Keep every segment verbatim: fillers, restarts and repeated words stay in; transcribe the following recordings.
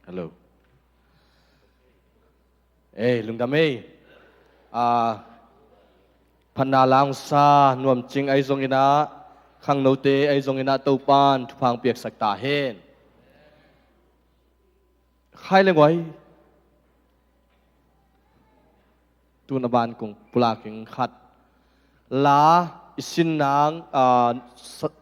Hello. Ei, lungdam ei. Ah, phatna la hong sa Nuam Cing ahi zongin ah, khangnote ahi zongin ah Topa'n thupha hong piaksak ta hen. Khai le nguai. Tu-in a ban kong pulak ing khat. La i sin nang, ah, sa-,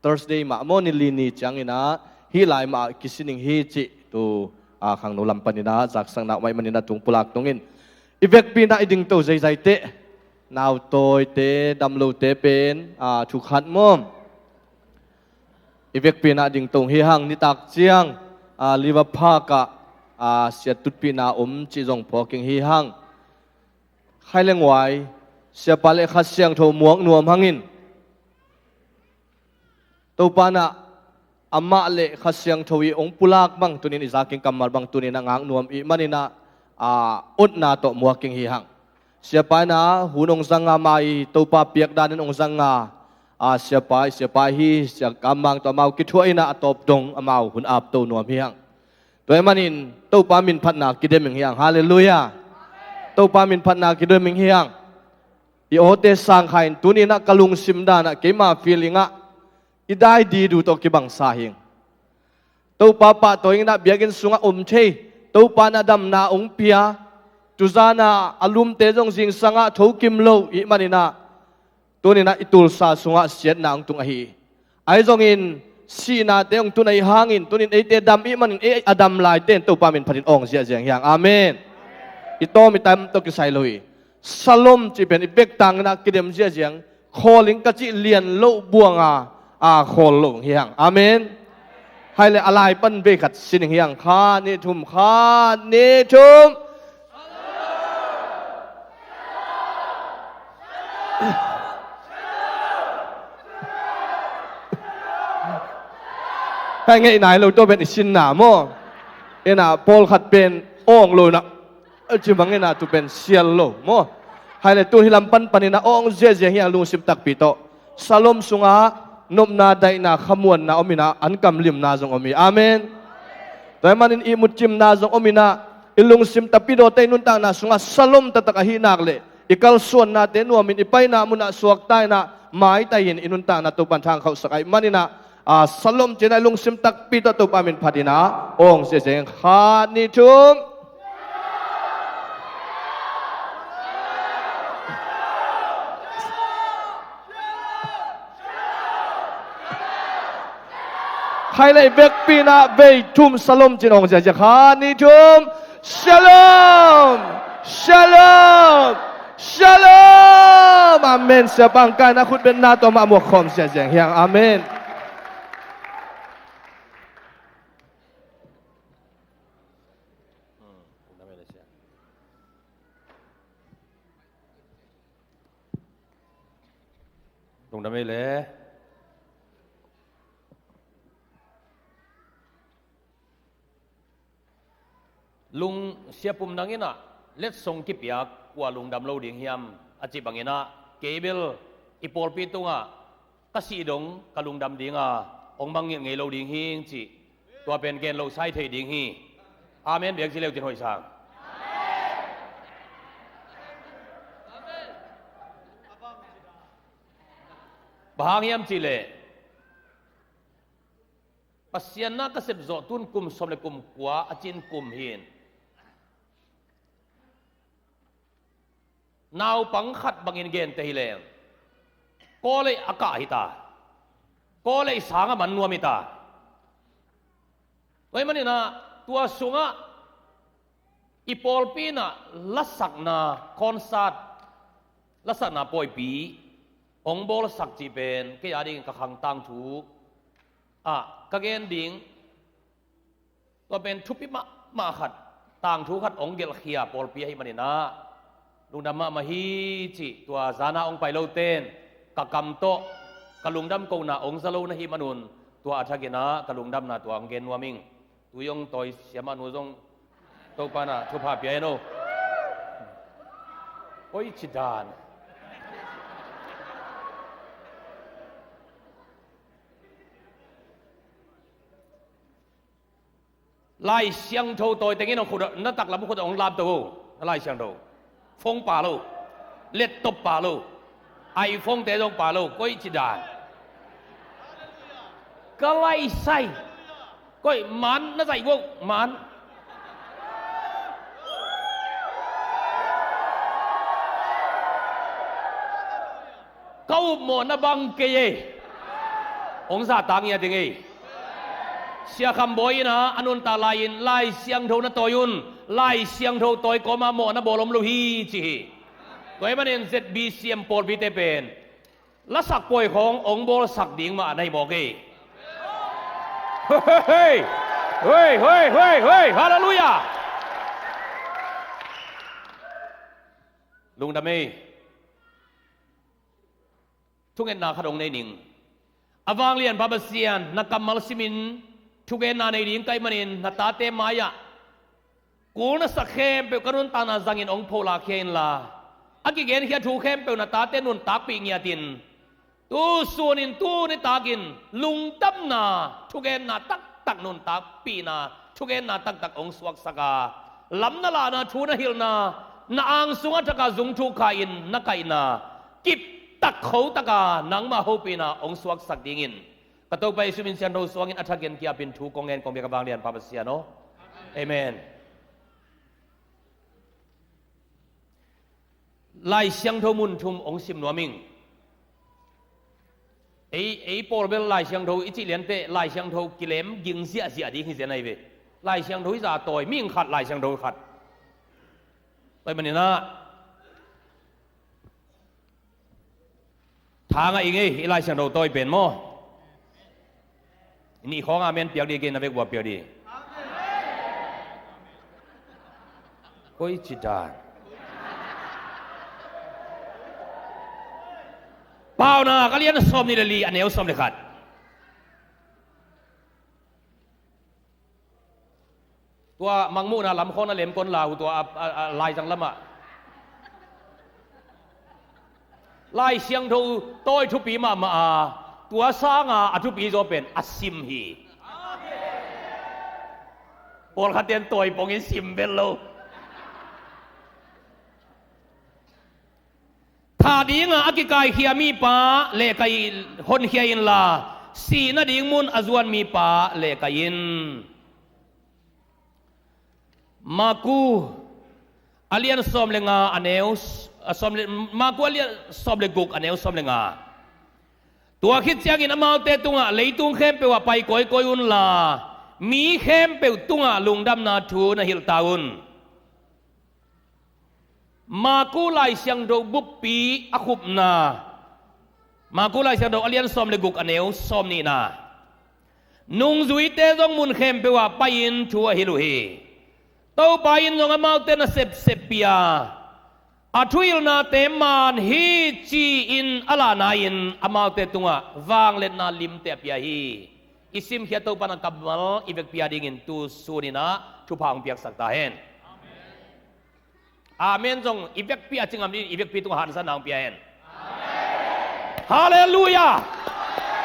Thursday mah maw, ni li ni ciangin ah, hih lai mah kisin ing hi cih tu, ah, khangno lam panin ah zaksakna om ahih manin ah tu-in pulak tung ing. I vekpi-in ah i dingto zeizai teh. Nautawite, damlote pen, ah, thu khat maw. I vekpi-in ah dingto hi hang, nitak ciang, ah, Liver Park ah, ah, siat tutpihna om cih zong phawk ing hi hang. Khai le nguai, siapa le Kha Siangtho muak nuam hangin. Topa'n ah, amah le Kha Siangtho i hong pulak bang, tu-in i zak ing kammal bang, tu-in ah ngak nuam i hih manin ah, ah, otna tawh muak ing hi hang. Siapa in ah hun hong zang a, amah i Topa piak danin hong zang a, a, siapa, siapa hi, Sia Kam Mang tawh amau kithuah in ah, a tawp dong amau hun apto nuam hi hang. Tua ahih manin Topa min phatna kidem ing hi hang. Halleluiah. Topa min phatna kidem ing hi hang. I awte sang kha in, tuni-in ah ka lungsim dan ah, keima feeling ah, i dai didu tawh kibang sa hi ing. Topa pahtawi in ah biakinn sungah om thei, Topa in ah damna hong pia, tuzan ah a lumte zong zingsang ah thokim lo i hih manin ah, tuni-in ah i tulsa sungah siatna hong tung ahi hi. Ahi zongin sihnate hong tun ahih hangin, tuni-in eite dam i hih manin, ei a dam laite in Topa min phatin awng ziahziah ing hi hang. Amen. I tawm i tam tawh kisai lo hi. Shalom cih pen i vekpi-in ah kidem ziahziah ing. Khawl ing ka cih lian loh buang a, a khawl loh hi hang. Amen. Hai le a lai pan vei khat sin ing hi hang. Khat, nih, thum, khat, nih, thum. Hai ngei nai lo, tua pen i sinna maw. Ina pawlkhat pen awng lo na. Ci bangin ah tu pen sial lo maw. Hai le tu hih lam pan panin ah awng ziahziah hi hang, lungsim takpi tawh. Shalom sungah nopna, daihna, khamuanna om in ah, ankamlimna zong om hi. Amen. Tua ahih manin ihmut cimna zong om in ah, i lungsim takpi tawh, i nuntakna sungah shalom taktak ahih nak leh, i kalsuannate nuamin, i paina munah suakta in ah, maitaiin i nuntakna Topa'n thangkhauhsak ahih manin ah, a, shalom ci-in ah i lungsim takpi tawh Topa min phatin ah awng ziahziah ing. Khat, nih, thum. Hai le i vekpi-in ah vei thum shalom ci-in awng ziahziah ing. Khat, nih, thum. Shalom! Shalom! Shalom! Amen. Sia Pangkai, na khut beng na tawh mah muak khawm sia ziang hiang. Amen. Lungdam ei le. Lung sia pum nang in ah letsong kipiak kua lungdam lo ding hiam a cih bangin ah, kei bel i pawlpi tungah ka sih dong ka lungdam ding a, hong mangngilh ngei lo ding hing cih tua pen gen lo sai thei ding hi. Amen bek ci leu cin hoih sang. Bang hang hiam cih leh Pasian na ka sep zawh tun kum sawm le kum kua a cin kum hi. Naupang khat bangin gente hi leng, kawlei a kah hi ta, kawlei sang a man nuam hi ta. Tua hi manin ah tua sungah i pawlpi in ah lasakna concert, lasakna pawipi hong bawlsak cih pen kei a dingin ka khang tangthu ah ka gen ding. Tua pen thupi mahmah khat, tangthu khat hong gelhkhia pawlpi ahih manin ah lungdam mahmah hi cih tua zan a hong pai lote in ka kam tawh ka lungdam kohna hong za lo na hih manun, tua a thakin ah ka lungdamna tua hong gen nuam ing. Tui hong tawi siamah nu zong Topa in ah thupha pia hen aw. Oi, ci dan. Lai Siangtho tawi tengin hong khut, na taklam khut hong lamto. Na Lai Siangtho phone pa lo, laptop pa lo, iPhone te zong pa lo, koi ci dan. Ka lai sai. Koi man na zai vo man. Ka upmawhna bang kei ei. Hong zahtak ngiat ing ei. Sia Kham Bawi in ah a nuntak lai-in Lai Siangtho na tawi un, Lai Siangtho tawi kawma mawhna bawl om lo hi ci hi. Tua hi manin Z B C M pawlpite pen lasak pawi khawng hong bawlsak ding mah na hi mawk ei. Hei, hei, hei, hei, hei. Halleluiah. Lungdam ei. Thungetna khat hong nei ning. A vanglianpa Pasian, na kammal simin thugenna nei ding ka hih manin na tate mai-ah kul na sak khempeuh ka nuntakna zangin hong phohlakkhia inla, a kigenkhia thu khempeuh na tate nuntakpih ngiatin, tu sunin tu nitakin lungdamna thugenna taktak nuntakpihna thugenna taktak hong suaksak a, lam na lahna thu na hilhna na ang sungah thak a zung thuk kha-in na kaihna kiptak khotaka nangmah hopihna hong suaksak dingin ka Topa Jesu min siangtho suangin a thakin kiapin thu kong ngen kong biak a vanglianpa Pasian aw. Amen. Lai Siangtho mun thum hong sim nuam ing. Ei, ei pawl bel Lai Siangtho i cih lianteh Lai Siangtho kilem ging ziahziah ding hi zen ahi ve. Lai Siangtho hi zah tawi, mihing khat Lai Siangtho khat. Tua hi manin ah thang a ing ei, i Lai Siangtho tawi pen maw? Nih khawng amen piak dih, kei na vek bua piak dih. Koi ci dan. Paunak a lian sawm nih le li, a neu sawm le khat. Tua Mangmuhna lam khawng na lem kon la uh, tua a, a, a laizang lamah Lai Siangtho tawi thupi mahmah a, tua sanga a thupi zaw pen a sim hi. Pawlkhat in tawi pongin sim vel lo. Thah dinga a kikaikhia mipa lehkai honkhia inla, sihna ding mun a zuan mipa lehkai in. Maku a lian sawm le nga a neu s-, a sawm le, Maku a lian sawm le guk a neu sawm le nga. Tua khit ciangin amaute tungah leitung khempeuh ah pai kawikawi unla, mi khempeuh tungah lungdamna thu na hilh ta un. Maku Lai Siangtho buppi a khupna. Maku Lai Siangtho a lian sawm le guk, a neu sawm nihna. Nungzuite zong mun khempeuh ah pai-in thu a hilh uh hi. Topa in zong amaute nasepsep pia, a thuhilhnate man hi ci-in a lahna-in amaute tungah vangliatna limte a pia hi. I simkhiat Topa na kammal i vekpi a dingin tu suninah thupha hong piaksak ta hen. Amen zong i vekpi a ci ngam dingin i vekpi tungah hansanna hong pia hen. Halleluiah.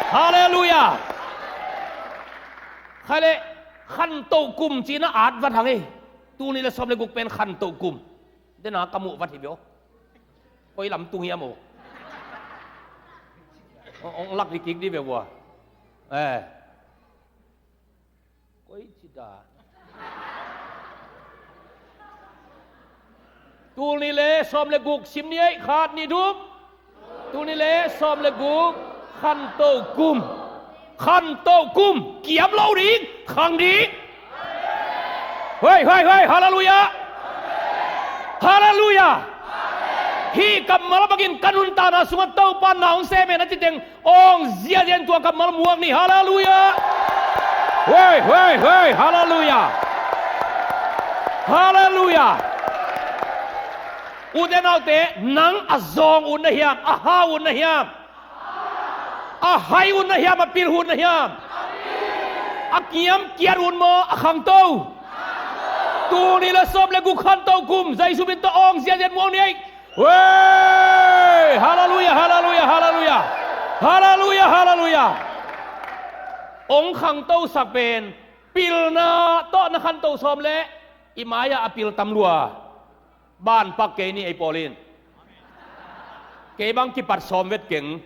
Halleluiah. Khaile, khantoh kum cina at vat hang ei. Tul nih le sawm le guk pen khantoh kum. Dena ka muh vat hi veo. Koi lam tung hiam o? Ong, ong lak dikik di ve vua. Eh. Koi cita. Tul nih le sawm le guk sim ni ei, khat nih thum. Tul nih le sawm le guk, khantoh kum. Khantoh kum, kiam lo ding, khang ding. Hoi, hoi, hoi, halleluiah. Halleluiah. Hih kammal bangin ka nuntakna sungah Topa na hong sem hen a citeng, awng ziazia in tua kammal muak ni. Halleluiah. Hoi, hoi, hoi, halleluiah. Halleluiah. Ute naute, nang a zawng uh na hiam, a hau uh na hiam? A hai uh na hiam, a pil uh na hiam? A kiam kiat uh maw, a khangto? Tul nih le sawm le guk khantoh kum, Jesu min tawh awng ziazia in muak ni ei. Wei! Halleluiah, halleluiah, halleluiah. Halleluiah, halleluiah. Ong khangtosak pen pilna tawh na khanto sawm leh i mai-ah a pil tam lua. Ban pak kei ni ei pawl in. Kei bang kipat sawm vet keng.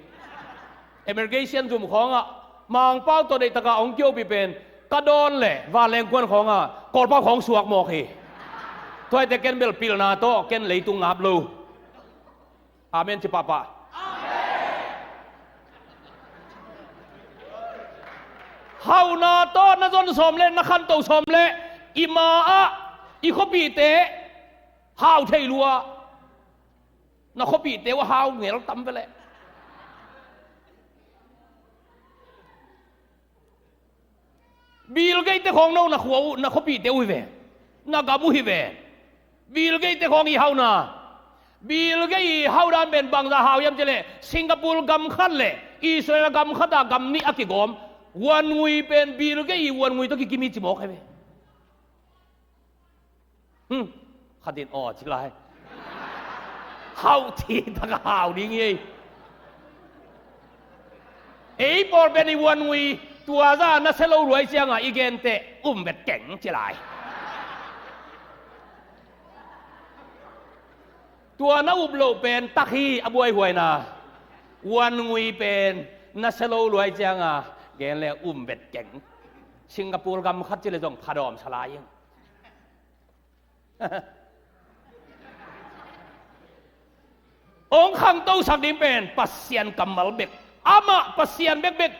Immigration zum khawngah Mangpau tawh deihtaka hong kiopih pen ka dawn leh vanleng kuan khawngah Kawlpau khawng suak mawk hi. Tuaite ken bel pilna tawh ken leitung ngap lo. Amen ci pahpah. Hauhna tawh na zon sawm leh, na khanto sawm leh, i ma-ah i khuapihte hau thei lua. Na khuapihte uh a hau ngel tam ve leh. Bill Gates te khawng no na khua uh, na khuapihte uh hi ve. Na gam uh hi ve. Bill Gates te khawng i hauhna. Bill Gates i hauhdan pen bangzah hau hiam cih leh, Singapore gam khat leh Israel gam khat ah gam nih a kigawm. Wuangui pen Bill Gates i wuangui tawh kikim hi ci mawk hi ve. Hmm. Khat in aw ci lai. Hauh thei tak a hau ding hi ei. Ei pawl pen i wuangui tua zah na sia lo luai ciangah i gente um vet keng ci lai. Tua na up loh pen tak hi a buaihuaina. Wuangui pen na sia lo luai ciangah gen leh um vet keng. Singapore gam khat ci leh zong phadawm sa lai ing. Hong khangtosak ding pen Pasian kammal bek. Amah Pasian bekbek.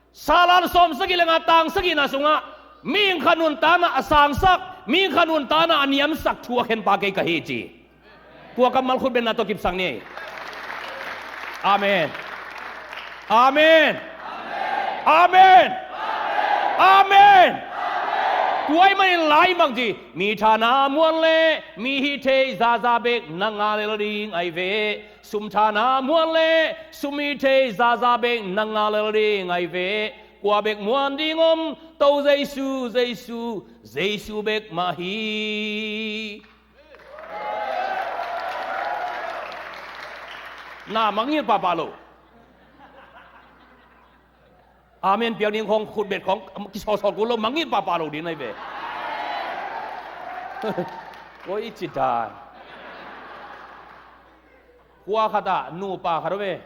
Salan sawm sagih le nga tang sagihna sungah mihing khat nuntakna a sangsak, mihing khat nuntakna a niamsak thu a khenpa kei ka hi ci. Tua kammal khut benna tawh kipsak ni. Amen. Amen. Amen. Amen. Tua ahih manin lai mang ci. Mi thana muan le mi hih theih zaza bek na ngah lel ding ahi ve. Sum thana muan le sum hih theih zaza bek na ngah lel ding ahi ve. Kua bek muan ding om? To Jesu, Jesu, Jesu bek mah hi. Na mangngilh pahpah lo. Amen piak ding khawng, khutbet khawng kisawlsawl kul lo, mangngilh pahpah lo ding ahi ve. Koi i ci dan. Khua khatah nupa khat om ve.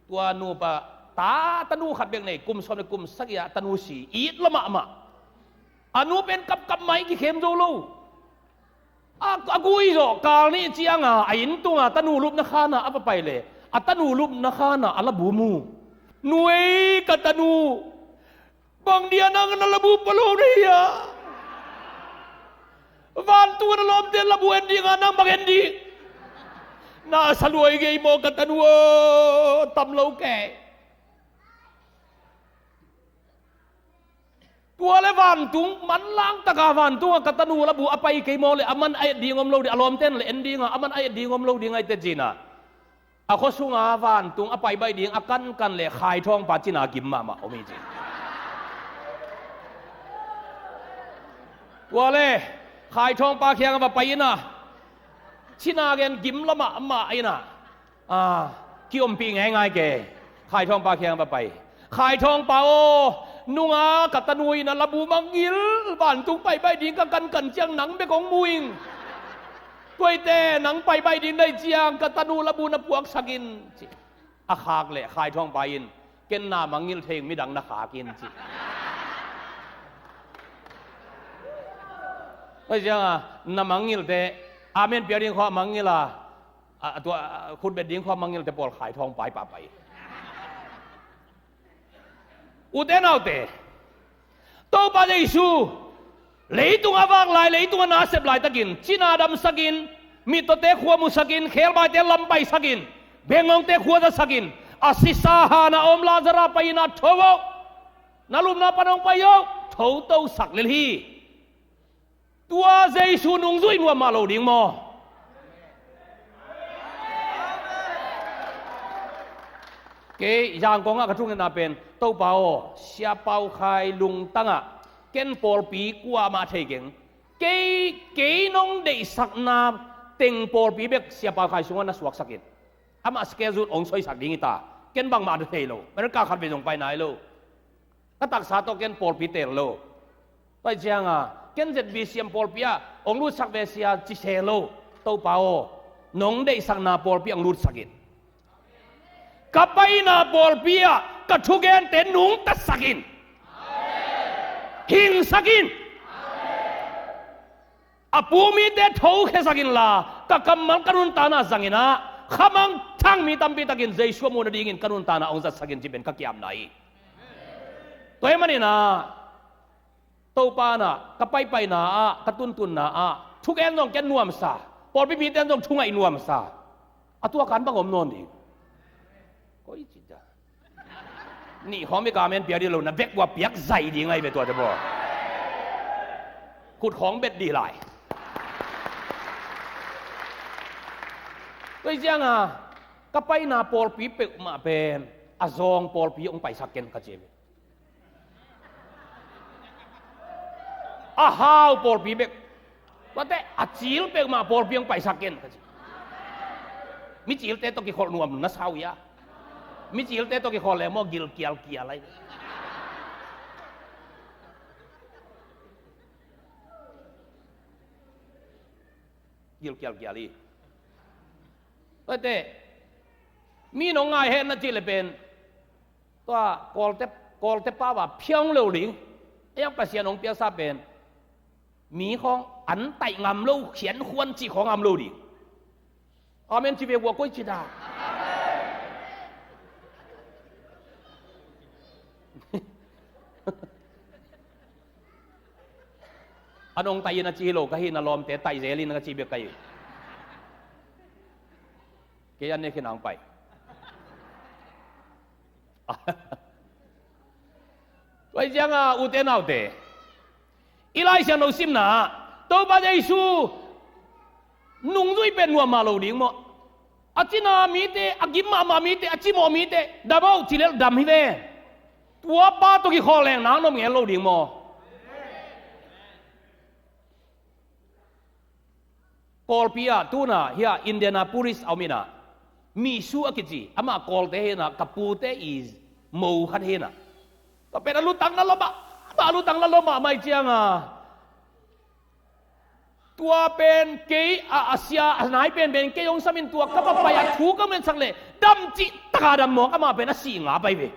Tua nupa ta, tanu khat bek nei, kum sawm le kum sagih ah tanu si, it lua mahmah. A nu pen kapkap mai, kikhem zo lo. A, a gui zawh kal nih cianga a inn tunga tanu lupna khanah a va pai leh a tanu lupna khanah a labu mu. Nu ei, ka tanu, bang dia nang na labu pua lo na hia? Vantung a na lawmte labu en dinga nang bang en ding? Na sa luai ngei maw ka tanu aw, tam lo kei. Tua le vantung manlang taka vantung a ka tanu labu a pai kei maw le, a man a et ding om lo ding, a lawmten le en ding a, a man a et ding om lo ding a i te cina. A khua sunga vantung a paibai ding a kankan le Khai Thawngpa cina gim mahmah om hi ci. Tua le Khai Thawngpa kiang a va pai in a, cina gen gim lamah mah in a, a, kiompih ngeingai kei. Khai Thawngpa kiang va pai. Khai Thawngpa aw, nunga ka tanu in a labu mangngilh, vantung paibai ding ka kankan ciang nang bek hong mu ing. Tua i te nang paibai ding na hih ciang ka tanu labu na puaksak in ci. A khak leh Khai Thawngpa in, ken na mangngilh thei ing, midang na khak in ci. Tua i ciang a, na mangngilh te, amen piak ding khua mangngilh a, a, a tua, a, khutbet ding khua mangngilh te pawl Khai Thawngpa i pahpah hi. Ute naute, Topa Jesu leitung a vak lai, leitung a nasep laitakin cina damsakin, mittawte khua musakin, khebaite lam paisakin, bengngongte khua zasakin, a sisa hana om Lazarus pai in a, tho o, na lupna pan hong pai o, thotosak lel hi. Tua Jesu nungzui nuam mah lo ding maw? Kei Zangkong ah ka thungetna pen, Topa aw, Sia Pau Khai lungtang ah ken pawlpi kuamah thei keng. Kei, kei nong deihsakna teng pawlpi bek Sia Pau Khai sungah na suaksak in. Amah schedule hong soisak ding hi ta. Ken bangmah a thei lo. America khatvei zong pai nai lo. Ka taksa tawh ken pawlpi teel lo. Tua i ciang a, ken Z B C M pawlpi ah hong lutsak ve sia ci se lo. Topa aw, nong deihsakna pawlpi ah hong lutsak in. Ka paina pawlpi ah ka thugente nungtasak in. Hingsak in. A pu mite thokhiasak inla, ka kammal ka nuntakna zang in a, khamangthang mi tampi takin Jesu a muh nadingin ka nuntakna hong zatsak in ci pen ka kiamna hi. Tua ahih manin a, Topa in a, ka paipaina ah, ka tuntunna ah, thugen zong ken nuamsa, pawlpi mite in zong thungaih nuamsa. A tua kan bang om nawn ding. Koi ci ta. Nih khawng bek amen piak ding lo, na vek ua piak zai ding ahi ve tuate baw. Khut khawng bet dih lai. Tua i ciang a, ka paina pawlpi peuhmah pen a zawng pawlpi hong paisak ken ka ci ve. A hau pawlpi bek. Tuate a cil peuhmah pawlpi hong paisak ken ka ci. Mi cilte tawh kikholh nuam na sa uh hia? Mi cilte tawh kikholh leh maw gil kialkial ahi. Gil kialkial hi. Tuate, mi nong ngai hen na cih leh pen, tua Kawlte, Kawlte pau a phiang lo ding. Ei ang Pasian hong piaksa pen, mi khawng an taih ngam lo, khiankhuan cih khawng ngam lo ding. Amen ci ve ua koi ci ta. A nong taih in a ci hi lo ka hi, na lawmte taih zel in ka ci bek ka hi. Kei an ne khin ang pai. Tua i ciang a, ute naute, i Lai Siangtho simna ah Topa Jesu nungzui pen nuam mah lo ding maw? A cina mite, a gim mahmah mite, a cimawh mite, dam o ci lel dam hi ve. Tua pa tawh kikholh leng nang nop ngel lo ding maw? Kawlpi ah tuna hia Indianapolis a om in a, Misu a kici, amah Kawlte hi in a, ka pute i mo khat hi in a. Tua pen a lutang na lua mah, amah a lutang na lua mahmah i ciang a, tua pen kei a, a sia a nai penpen kei hong sam in, tua ka va pai a thu ka ngetsak leh dam cih taka dam mawk, amah pen a sih nga pai ve.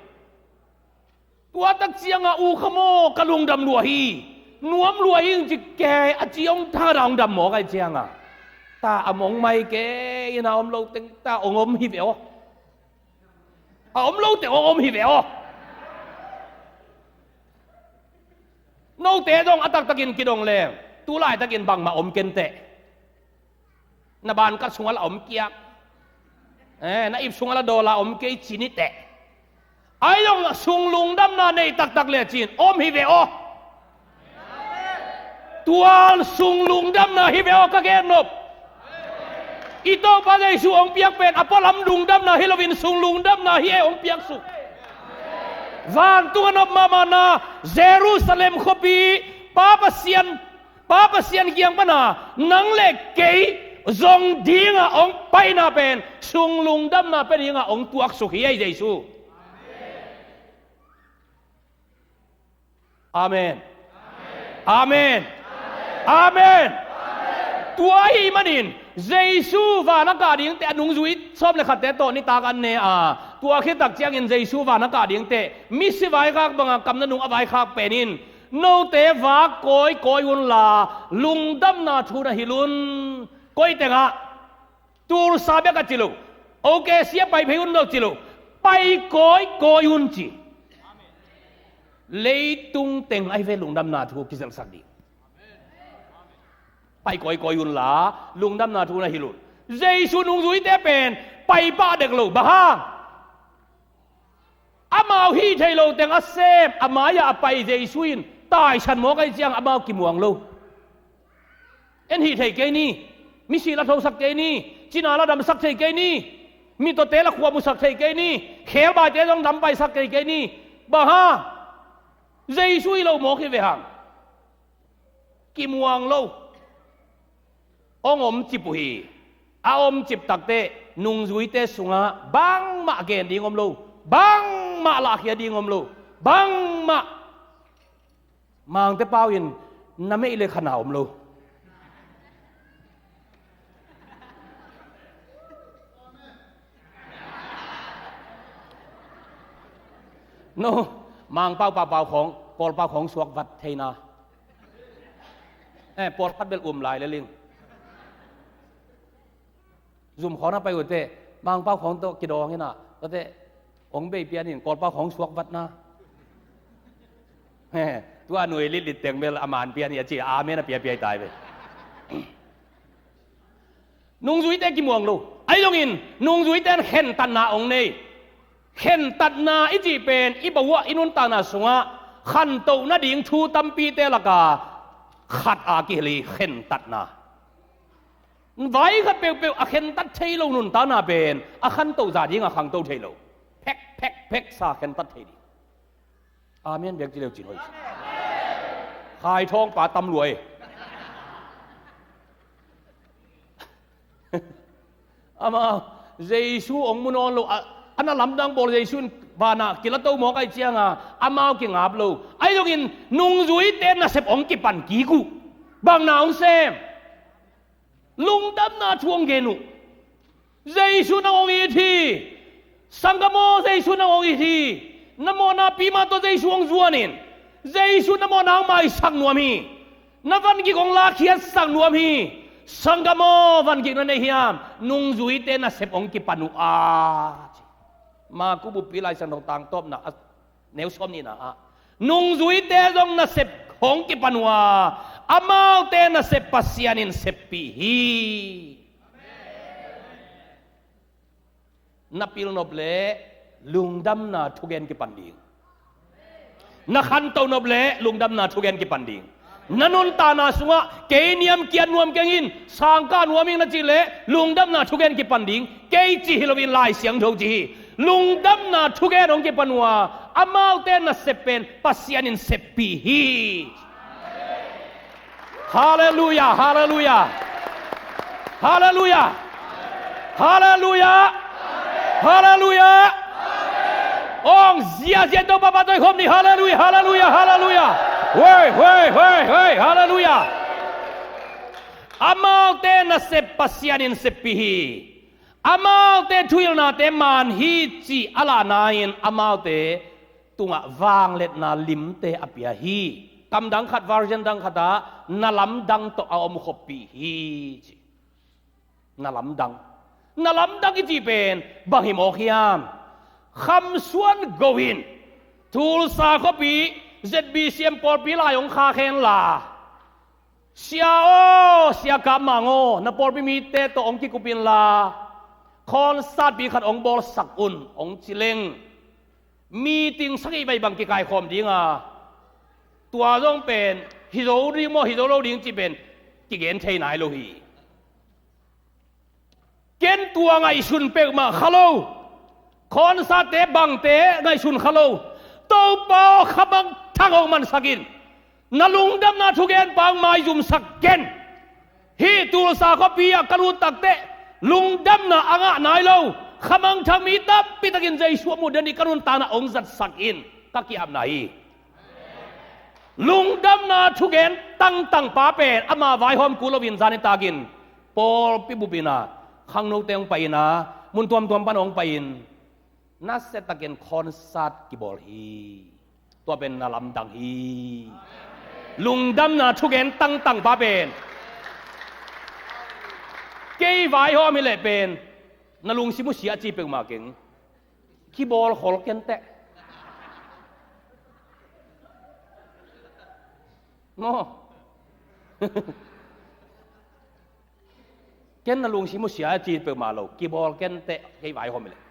Tua tak ciang a, U Kham aw, ka lungdam lua hi, nuam lua hi ing ci kei a, ci hong thang a, hong dam mawk ahih ciang a, ta a mong mai kei in a, om lo teng ta hong om hi ve aw. A om lo teng hong om hi ve aw. Note dong a taktakin kidong leng, tu laitakin bangmah om ken teh. Na bankat sungah la om kiak. Eh, na ip sungah la dawl a om kei ci ni teh. Ahi zong sung lungdamna nei taktak lecin om hi ve aw. Tua sung lungdamna hi ve aw ka gen nop. I Topa Jesu hong piak pen a pualam lungdamna hi loin sung lungdamna hi e hong piak suk. Vantung a nop mahmahna Jerusalem khuapi Pa Pasian Pa Pasian kiang pana nang le kei zong dinga hong paina pen sung lungdamna pia dinga hong tuaksuk hi ei Jesu. Amen. Amen. Amen. Tua ahih manin Jesu van a kah dingte a nungzui sawm le khatte tawh nitak an ne a, tua khit tak ciangin Jesu van a kah dingte misi vaikhak banga kamna nung a vaikhak penin, note vak kawikawi unla lungdamna thu na hilh un. Koi tengah, Tulsa bek a ci lo, OKC a pai phei un lo ci lo, pai kawikawi un ci. Leitung teng ahi ve lungdamna thu kizelhsak ding. Pai kawikawi unla lungdamna thu na hilh un. Jesu nungzuite pen pai pah dek lo, bang hang? Amau hih thei lo teng a sem, a mai-ah a pai Jesu in taisan mawk ahih ciang amau kimuang lo. En hih thei kei ni, misi la thosak kei ni, cina la damsak thei kei ni, mitawte la khuamusak thei kei ni, khebaite zong dampaisak thei kei ni. Bang hang? Jesu hi lo mawk hi ve hang. Kimuang lo. Hong omcip uh hi. A omcip takteh nungzuite sungah bangmah gen ding om lo, bangmah lahkhia ding om lo, bangmah Mangte pau in na meih le khana om lo. No, Mangpau paupau khawng, Kawlpau khawng suak vat theina. Eh, pawlkhat bel um lai le ling. Zum khawng na pai uh teh, Mangpau khawng tawh kidawng hi na, tua teh hong bei pian in, Kawlpau khawng suak vat na. He, tua nui litlit teng bel a man pian hi a ci, amen a piapiai tai ve. Nungzuite kimuang lo. Ahi zongin, nungzuite in khentatna hong nei. Khentatna i cih pen, i bawah i nuntakna sungah khantoh nading thu tampite laka khat a kihel hi, khentatna. Vai khat peuhpeuh a khentat thei lo nuntakna pen a khantoh zah dingah khangto thei lo. Phek, phek, phek sa khentat thei ding. Amen bek ci leu cin hoih. Khai thawngpa tam lua e. Amau Jesu hong mu nawn lo, a, a na lamdang bawl Jesu in vanah kilato mawk ahih cianga amau kingap lo. Ahi zongin nungzuite nasep hong kipan kik uh. Bang na hong sem? Lungdamna thu hong gen uh. Jesu nang hong it hi. Sanggam aw, Jesu nang hong it hi. Na mawhna pi mah tawh Jesu hong zuan in. Jesu na mawhna hong maisak nuam hi. Na vangik hong lakkhiatsak nuam hi. Sanggam aw, vangik na nei hiam? Nungzuite nasep hong kipan uh a ci. Maku buppi Lai Siangtho tangtawpna a neu sawm nihna ah, nungzuite zong nasep hong kipan uh a, amaute nasep Pasian in seppih hi. Na pilnop leh lungdamna thugen kipan ding. Na khantoh nop leh lungdamna thugen kipan ding. Na nuntakna sungah kei niamkiat nuam keng in, sangkah nuam ing na cih leh lungdamna thugen kipan ding. Kei cih hi loin Lai Siangtho cih hi. Lungdamna thugen hong kipan uh a, amaute nasep pen Pasian in seppih hi. Halleluiah, halleluiah. Halleluiah. Halleluiah. Halleluiah. Hong ziazia in Topa pahtawi khawm ni. Halleluiah, halleluiah, halleluiah. Hoi, hoi, hoi, hoi, halleluiah. Amaute nasep Pasian in seppih hi. Amaute thuhilhnate man hi cih a lahna in amaute tungah vangliatna limte a pia hi. Kamdang khat, version dang khatah na lamdang tawh a om khawmpih hi ci. Na lamdang. Na lamdang i cih pen bang hi mawk hiam? Kham suan go in Tulsa khuapi ZBCM pawlpi lai hong khak henla, Sia aw, Sia Kap Mang aw, na pawlpi mite tawh hong kikup inla, Khawnzatpi khat hong bawlsak un hong ci leng, meeting sagih bai bang kikaikhawm ding a, tua zong pen hi zo ding maw, hi zo lo ding cih pen kigen thei nai lo hi. Ken tua ngaihsun peuhmah kha lo. Khawnzatte bangte ngaihsun kha lo. Topa aw, khamangthang hong mansak in. Na lungdamna thugenpa hong maizumsak ken. Hih Tulsa khuapi ah ka lut takteh lungdamna a ngah nai lo, khamangthang mi tampi takin Jesu a muh den ding ka nuntakna hong zatsak in, ka ki-apna hi. Lungdamna thugen tangtangpa pen ama vaihawm kul loin zan nitakin pawlpi bup in a, khangnote hong pai in a, mun tuamtuam pan hong pai in, nasiatakin concert kibawl hi. Tua pen na lamdang hi. Lungdamna thugen tangtangpa pen, kei vaihawm hi leh pen na lungsim uh sia ci peuhmah keng. Kibawl khol ken teh. Maw? Ken na lungsim uh sia ci peuhmah lo. Kibawl ken teh, kei vaihawm hi leh.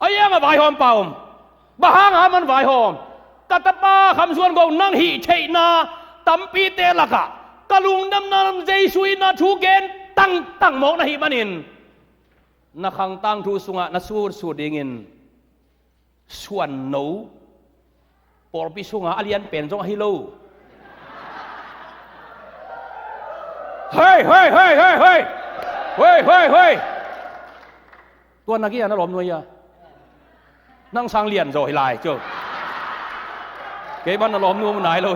A iang a vaihawmpa om? Bang hang a man vaihawm? Ka tapa Kham Suan Go, nang hih theihna tampite lakah ka lungdamna Jesu in a thugen tangtang mawk na hih manin, na khang tangthu sungah na sutsut dingin Suan No pawlpi sunga a lian pen zong ahi lo. Hei, hei, hei, hei, hei. Hei, hei, hei. Tua na kia na lawm nuai a. Nang sang lian zaw hi lai cu. Kei ban na lawm nuam nai lo.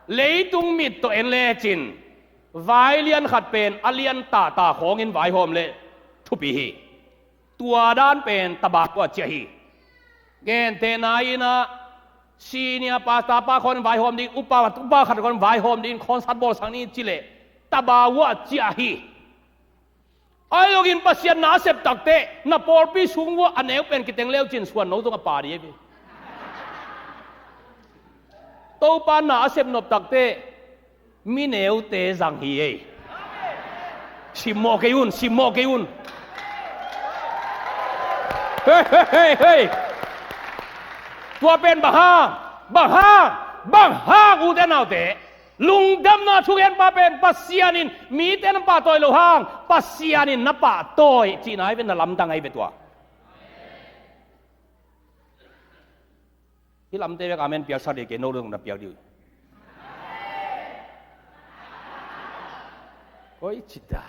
Leitung mit tawh en lecin vai lian khat pen a lian tahta khawngin vaihawm leh thupi hi. Tua dan pen tabau ah ciah hi. Gentehna in a, senior pastor pa khawng vaihawm ding, upa, upa khat khawng vaihawm ding, concert bawlsak ni ci leh tabau ah ciah hi. Ahi zongin Pasian na a sep takteh na pawlpi sung uah a neu pen kiteng leucin Suan No zong a pa ding hi. Topa na a sep nop takteh mi neute zang hi ei. Simmawh kei un, simmawh kei un. Hei, hei, hei, hei. Tua pen bang hang, bang hang, bang hang, ute naute. Lungdamna thugenpa pen Pasian in mite na pahtawi loh hang, Pasian in na pahtawi cihna ahi ve, na lamdang ahi ve tua. Hih lamte bek amen piaksak dih kei, no dong na piak dih uh. Oi, cita.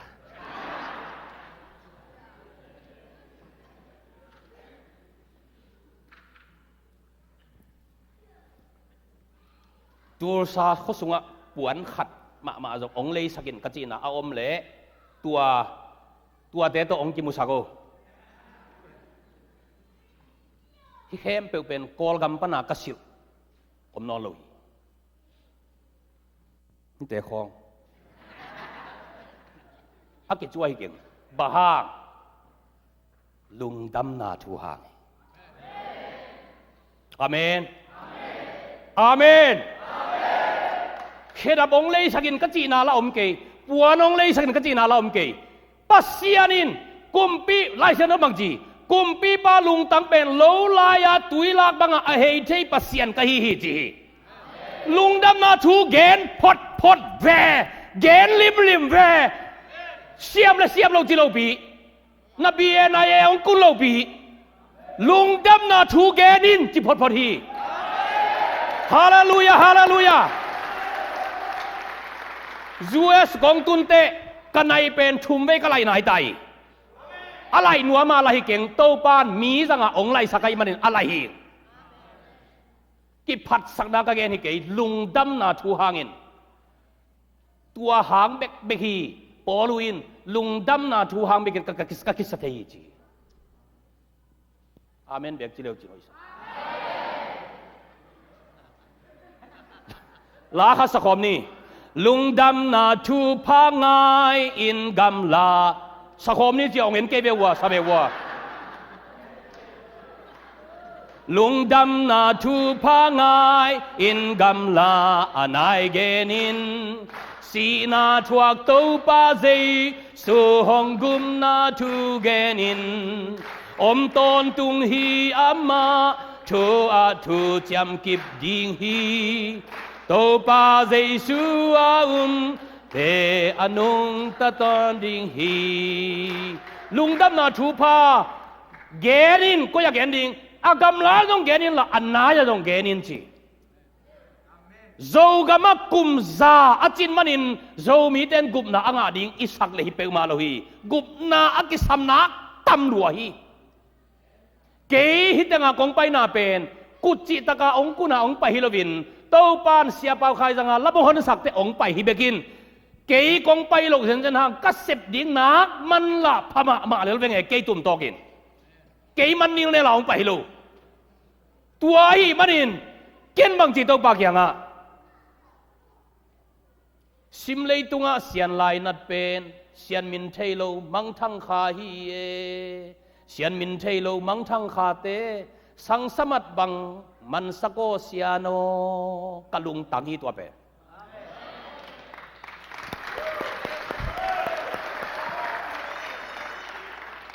Tulsa khua sungah puan khat mahmah zong hong leisak in ka cihna a om leh tua, tuate tawh hong kimusak o. Hih khempeuh pen Kawlgam pana ka silh om nawn lo hi. Hite khawng a kicuah hi keng. Bang hang? Lungdamna thu hang hi. Amen. Amen. Khedap hong leisak in ka cihna la om kei. Puan hong leisak in ka cihna la om kei. Pasian in kumpi, Lai Siangtho bang ci, kumpipa lungtang pen lo lai-a tuilak bangah a hei thei Pasian ka hi hi ci hi. Lungdamna thu gen photphot ve, gen limlim ve. Siam le siam lo ci lopi, na B A na A hong kun lopi, lungdamna thu gen in ci photphot hi. Halleluia, halleluia. U S kong tun teh ka nai pen thum vei ka laih nai ta hi. A laih nuam a laih hi keng, Topa in mi zangah hong laihsak ahih manin a laih hi. Kiphatsakna ka gen hi kei, lungdamna thu hangin. Tua hang bekbek hi. Paul uh in lungdamna thu hang bekin ka, ka, ka kisa thei hi ci. Amen bek ci leu cin hoih sa. La khat sakhawm ni. Lungdamna thupha ngai-in gamla. Sakhawm ni ci a hong en kei ve ua, sa ve ua. Lungdamna thupha ngai-in gamla a nai genin. Sihna thuak Topa Jesu hong gupna thu genin om tawntung hi. Amah thu ah thu ciamkip ding hi. Topa Jesu a umte a nungta tawn ding hi. Lungdamna thupha genin, koi ah gen ding? A gamla zong genin la, a nai ah zong genin ci. Zogam ah kum za a cin manin Zomite in gupna a ngah ding i sak leh hi peuhmah lo hi. Gupna a kisam nak tam lua hi. Kei hih tengah kong paina pen kut cih taka hong kun a hong pai hi loin, Topa in Sia Pau Khai zanga lam hong honsakte hong pai hi bekin, kei kong pai loh zenzen hang ka sep ding nak man lah pha mahmah lel veng e, kei tum tawkin. Kei man nilnel a hong pai hi lo. Tua ahih manin ken bang ci Topa kiangah, Sim leitungah Sian lainat pen Sian min thei lo mangthang kha hi e. Sian min thei lo mangthang khate sangsamat bang mansak aw Sian aw, ka lungtang hi tua pen.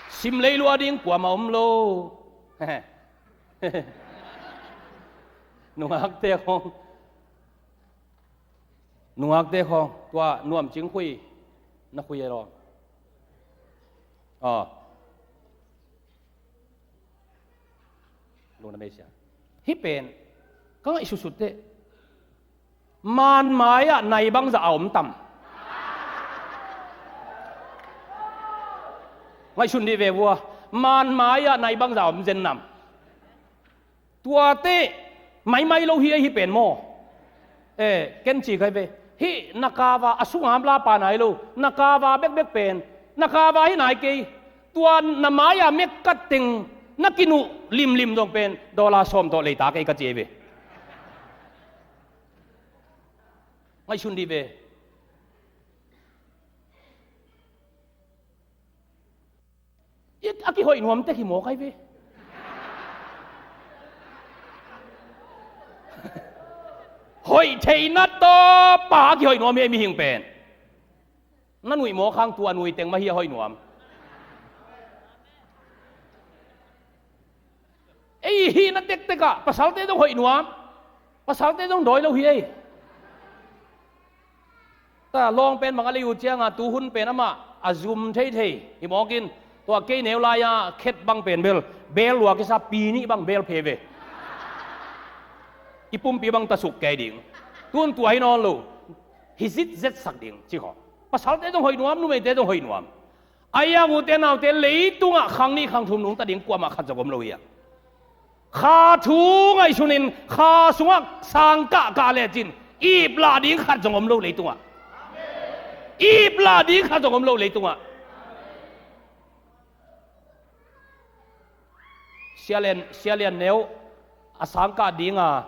Sim leilua ding kuamah om lo. Nungakte khong, nungakte khong, tua nuam cing khui na khui e law. Aw. Lungdam ei sia. Hih pen ka ngaihsutsut teh, man mai-ah nai bangzah a om tam? Ngaihsun dih ve vua. Man mai-ah nai bangzah a om zen nam? Tuate maimai lo hi ei, hih pen maw? Eh, ken ci khai ve. Hih na kava a sungam lapa nai lo, na kava bekbek pen, na kava hi nai kei. Tua na mai-a mekkat teng na kinuh limlim zong pen dollar sawm tawh leita kei ka ci ei ve. Ngaihsun dih ve. A kihoih nuam tek hi maw kai ve. Hoih theihna tawh pa a kihoih nuam hi ei mihing pen. Na nuih maw khang? Tua nuih teng mah hi a hoih nuam. Ei hihna tektek ah pasalte zong hoih nuam, pasalte zong dawi lo hi ei. Ta lawng pen bang a lei uh cianga tuhun pen amah a zum theithei hi mawkin, tua kei neu lai-a khet bang pen bel, bel lua kisa pi nih bang bel phe ve. I pumpi bang tasuk kei ding. Tun tua hi nawn lo. Hi zit zet sak ding ci khaw. Pasalte zong hoih nuam, numeite zong hoih nuam. Ahi hang ute naute, leitungah khang nih khang thum nungta ding kuamah khat zong om lo hi a. Kha thu ngaihsunin kha sungah sang kahkah lecin ip lah ding khat zong om lo leitungah. Ip lah ding khat zong om lo leitungah. Sia Lian, Sia Lian Neu a sangkah dinga,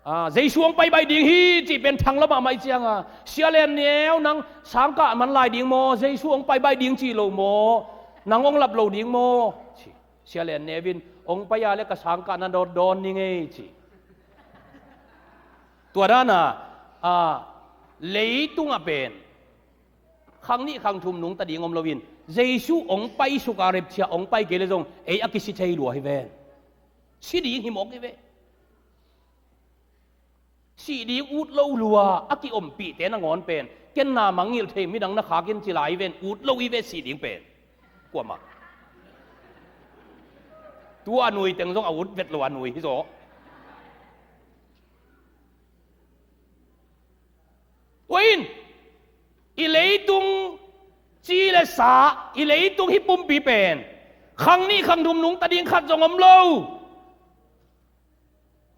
a, Jesu hong paibai ding hi cih pen thang lo mahmah i cianga, Sia Lian Neu, nang sangkah man lai ding maw? Jesu hong paibai ding ci lo maw? Nang hong lap lo ding maw? Ci. Sia Lian Neu in, hong pai a le ka sangkah na dawn dawn ning ei ci. Tua dana, a, leitungah pen khang nih khang thum nungta ding om loin, Jesu hong pai suk a repchia hong pai kei le zong ei a kisi thei lua hi ven. Si ding hi mawk hi ve. Sih ding ut lo lua a kiompihte nangawn pen, ken na mangngilh thei midang na khak in ci lai hi ven, ut lo hi ve sih ding pen. Kuamah. Tua a nui teng zong a ut vet lo a nui hi zaw. Tua in, i leitung ci le sa, i leitung hih pumpi pen khang nih khang thum nungta ding khat zong om lo.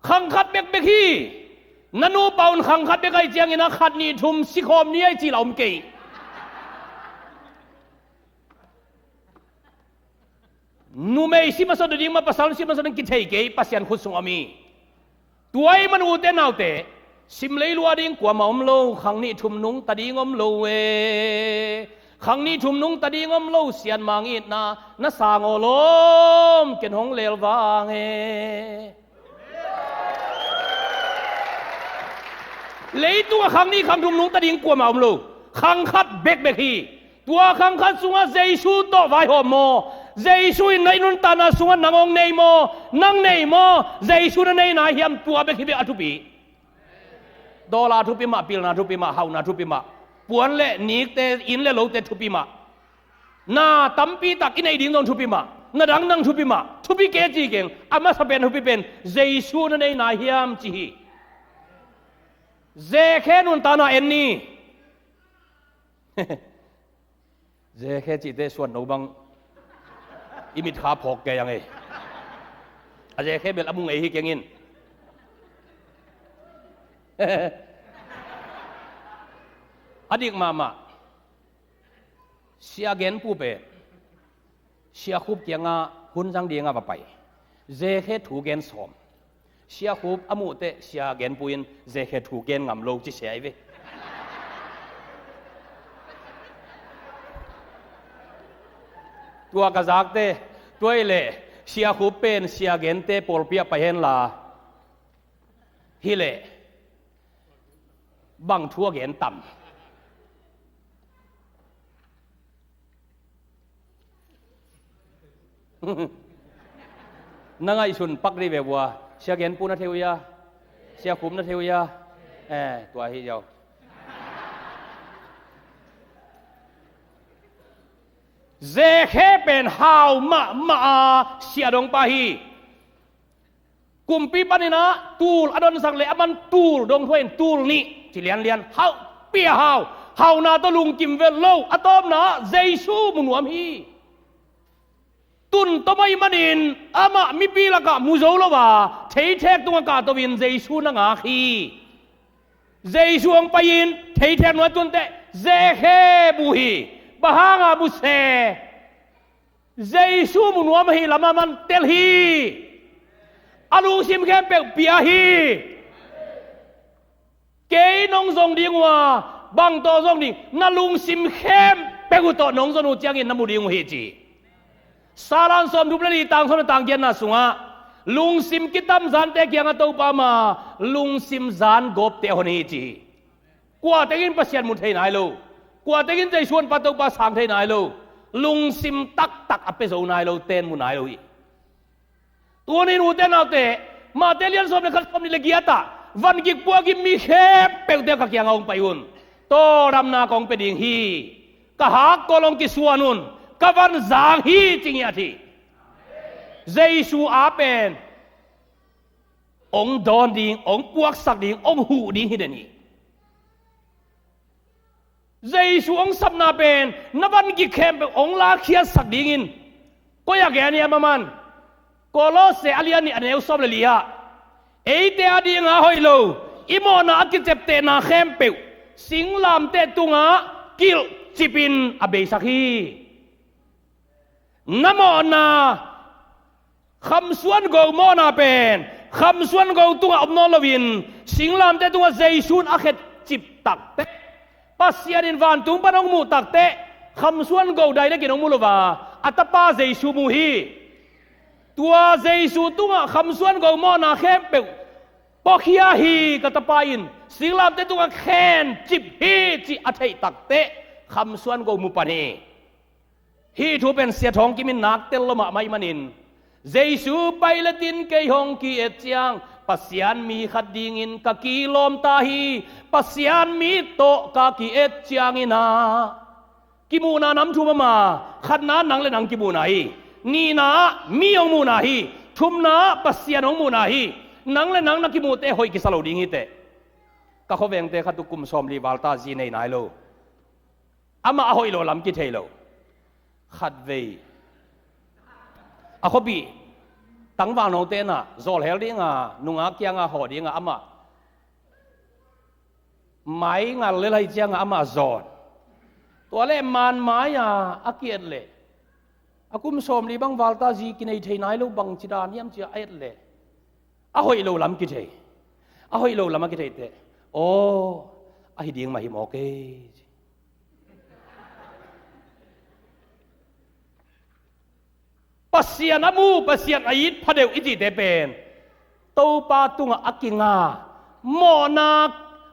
Khang khat bekbek hi. Na nupa un khang khat bek ahi ciangin a khat nih thum sikhawm ni ahi ci la om kei. Numei si masa ding mah, pasal si masa ding kithei kei, Pasian khut sung om hi. Tua ahih man ute naute, sim leilua ding kuamah om lo, khang nih thum nungta ding om lo e. Khang nih thum nungta ding om lo, Sian mangitna na sang aw lawm, ken hong lel vang e. Leitung a khang nih khang thum nungta ding kuamah om lo. Khang khat bekbek hi. Tua khang khat sungah Jesu tawh vaihawm maw? Jesu in na i nuntakna sungah nang hong nei maw? Nang nei maw? Jesu na nei nai hiam? Tua bek hi bek a thupi. Dollar thupi mah, pilna thupi mah, hauhna thupi mah, puan le nikte, inn le lote thupi mah, na tampi tak i neih ding zong thupi mah, na dang nang thupi mah, thupi kei ci keng. A masa pen thupi pen Jesu na nei nai hiam ci hi. Zekhe nuntakna en ni. Zekhe cihte suan no bang i mitkha phawk kei ang ei. A zekhe bel a mu ngei hi keng in. A dik mahmah. Sia Genpu pen Sia Khup kiangah hun zang dingah va pai. Zekhe thu gen sawm. Sia Khup a muh teh Sia Genpu in zekhe thu gen ngam lo ci sia hi ve. Tua ka zakte, tua hi leh Sia Khup pen Sia Gente pawlpi ah pai henla, hi leh bang thu a gen tam? Na ngaihsun pak dih ve vua. Sia Genpu na thei uh hia? Sia Khup na thei uh hia? Eh, tua hi ziau. Zekhe pen hau mahmah a sia dong pa hi. Kumpi panin ah tul a donsak leh a man tul dong thuah in tul nih ci lianlian. Hauh, pia hau. Hauhna tawh lungkim vet lo. A tawpna ah Jesu mu nuam hi. Tun tom ahih manin amah mipi lakah mu zo lo a, theithek tungah kahto in Jesu na ngak hi. Jesu hong pai-in theithek nuai tun teh zekhe mu hi. Bang hanga mu se? Jesu mu nuam ahih lamah man tel hi. A lungsim khempeuh pia hi. Kei nong zong ding uh a, bang tawh zong ding? Na lungsim khempeuh uh tawh nong zon uh ciangin na mu ding uh hi ci. Salan sawmthum le li tang sawm le tang giatna sungah lungsim kitamzante kiangah Topa ma lungsim zan gawpte a hon hi ci hi. Kua tengin Pasian mu thei nai lo, kua tengin Jesu honpa Topa sang thei nai lo, lungsim taktak a pia zo nai lo ten mu nai lo hi. Tuni-in ute naute, Mate lian sawm le khat, sawmnih le giat ah, van gik puak in mi khempeuhte ka kiangah hong pai un. Tawldamna kong pia ding hi. Ka hakkol hong kisuan un. Ka van zang hi ci ngiat hi. Jesu a pen hong dawn ding, hong puaksak ding, hong huh ding hi den hi. Jesu hong sapna pen na van gik khempeuh hong lakkhiatsak dingin. Koi a gen hiam a man? Kolose a lian nih a neu sawm le li ah, eite a dinga hoih lo i mawhna a kiceptehna khempeuh singlamteh tungah kilhcipin a beisak hi. Na mawhna, khamsuan go mawhna pen khamsuan go tungah om nawn loin singlamteh tungah Jesu in a khetcip takteh, Pasian in vantung pan hong muh takteh, khamsuan go dai nekin hong mu lo a, a Tapa Jesu mu hi. Tua Jesu tungah khamsuan go mawhna khempeuh puakhia hi. Ka Tapa in singlamteh tungah khencip hi cih a theih takteh khamsuan go mu pan hi. Hih thu pen Sia Thawng Kim in nak tel lo mahmah ahih manin, Jesu Pilat in kei hong ki-et ciang Pasian mi khat dingin ka kilawm ta hi. Pasian mi tawh ka ki-et ciangin ah, kimuhna nam thum a ma, khatna nang le nang kimuhna hi. Nihna ah mi hong muhna hi. Thumna ah Pasian hong muhna hi. Nang le nang na kimuhte hoih kisa lo ding hi teh. Ka khuavengte khat uh kum sawmli val ta zi nei nai lo. Amah a hoih lo lam kithei lo. Khatvei a khuapih tangval note in ah zawlhel dinga, nungak kianga hawh dinga amah mai ngal lel ahih cianga amah zawn. Tua leh man mai-a a ki-et leh a kum sawmli bang val ta zi kinei thei nai lo, bangci dan hiam ci-a a et leh a hoih lo lam kithei. A hoih lo lam a kithei teh, aw, ahi ding mah hi mawk ei. Pasian a mu, Pasian a it pha deuh i cihte pen Topa tungah a kinga, mawhna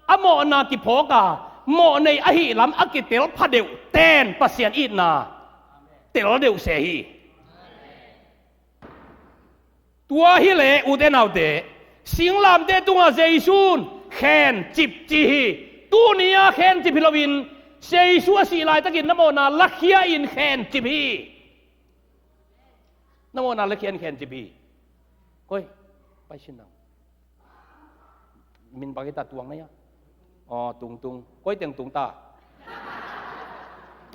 a mawhna kiphawk a, mawhnei ahih lam a kitel phadeuh ten Pasian itna tel deuh se hi. Tua hileh ute naute, singlamteh tungah Jesu'n khencip ci hi. Tuni-a khencip hi loin, Jesu a sih laitakin na mawhna lakhia-in khencip hi. Na mawhna lakhia-in khencip hi. Koi, paisin nang. Min bang hita tuang na ya. Aw, tungtung. Koi teng tung ta.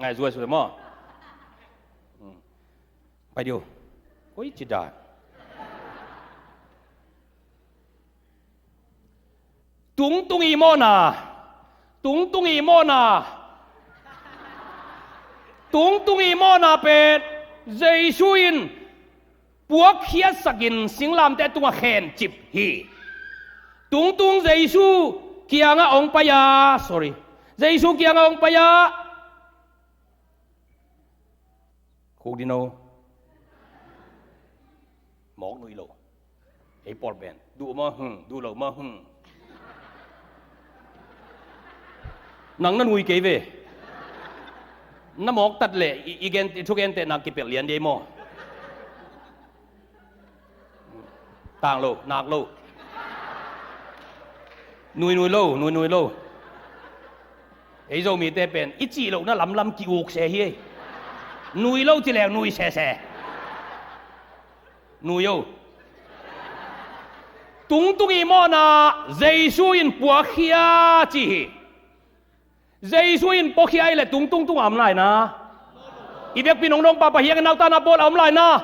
Ngai zuai sule maw. Hmm. Pai diu. Koi ci dan. Tungtung i mawhna. Tungtung i mawhna. Tungtung i mawhna pen Jesu in puakkhiatsakin singlamteh tungah khencip hi. Tungtung Jesu kiangah hong pai-a, sorry. Jesu kiangah hong pai-a. Khuk dino. Mawk nui lo. Ei pawl pen duh maw, hmm, duh lo maw, hmm. Nang na nui kei ve. Na mawk tat leh i, i gen, i thugentehna kipelh lian dei maw. Tang lo, nak lo. Nui nui lo, nui nui lo. Ei Zomite pen i cih lohna lamlam ki-uk se hi ei. Nui lo ci leng nui sese. Nui o. Tungtung i mawhna Jesu in puakkhia ci hi. Jesu in puakkhia i leh tungtung tungah om lai na. I biakpi nong nong papa hiang nauta na pawl a om lai na.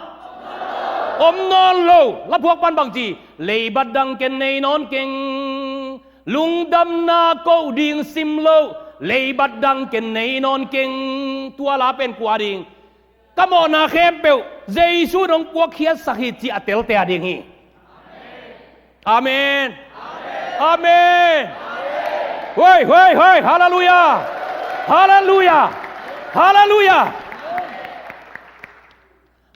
Om nawn lo. Laphuak pan bang ci? Leibat dang ken nei nawn keng. Lungdamna koh ding sim lo. Leibat dang ken nei nawn keng. Tua la pen kua ding? Ka mawhna khempeuh Jesu in hong puakkhiatsak hi ci a telte a ding hi. Amen. Amen. Hoi, hoi, hoi. Halleluia. Halleluia. Halleluia.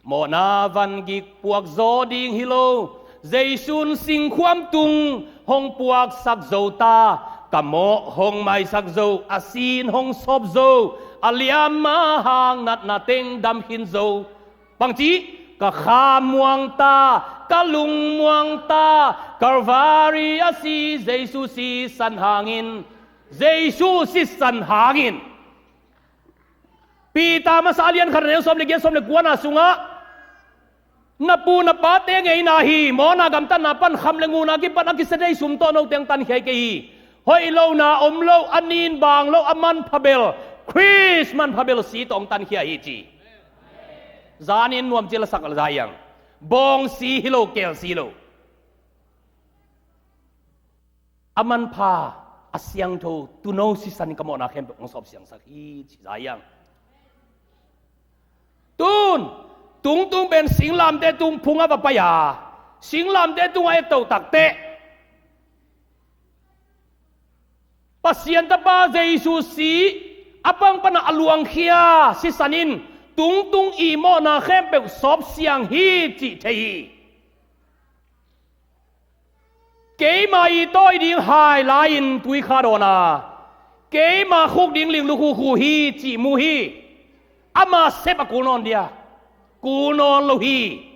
Mawhna van gik puak zaw ding hi lo. Jesu'n singkhuam tung hong puaksak zo ta, ka mawh hong maisak zo, a sin hong sawp zo, a liamma hang natna teng dam khin zo. Bangci? Ka kha muang ta, ka lung muang ta, Calvary a si Jesu sisan hangin, Jesu sisan hangin. Peter masa a lian khat a neu sawm le giat, sawm le kuana sungah, na pu na pate ngeina hi, mawhna gamtatna pan, kham le ngun a kipan a kisia dei sum tawh note hong tankhia kei hi. Hoih lohna om lo, a nin bang lo, a manpha bel, Khrist manpha bel si tawh hong tankhia hi ci. Zanin nuam ci lasak la za hiang. Bawng si hi lo, keel si lo. A manpha, a siangtho, tuuno sisan in ka mawhna khempeuh hong sawp siangsak hi ci za hiang. Tun, tungtung pen singlamteh tung phung a va pai a, singlamteh tung a et to takteh, Pasian Tapa Jesu si a pang pan a luangkhia sisan in tungtung i mawhna khempeuh sawp siang hi cih thei hi. Keima i tawi ding hai lai-in tui kha dawn a, keima khuk ding ling lukhu khu hi cih mu hi. Ama sep a kul nawn dia, kul nawn lo hi.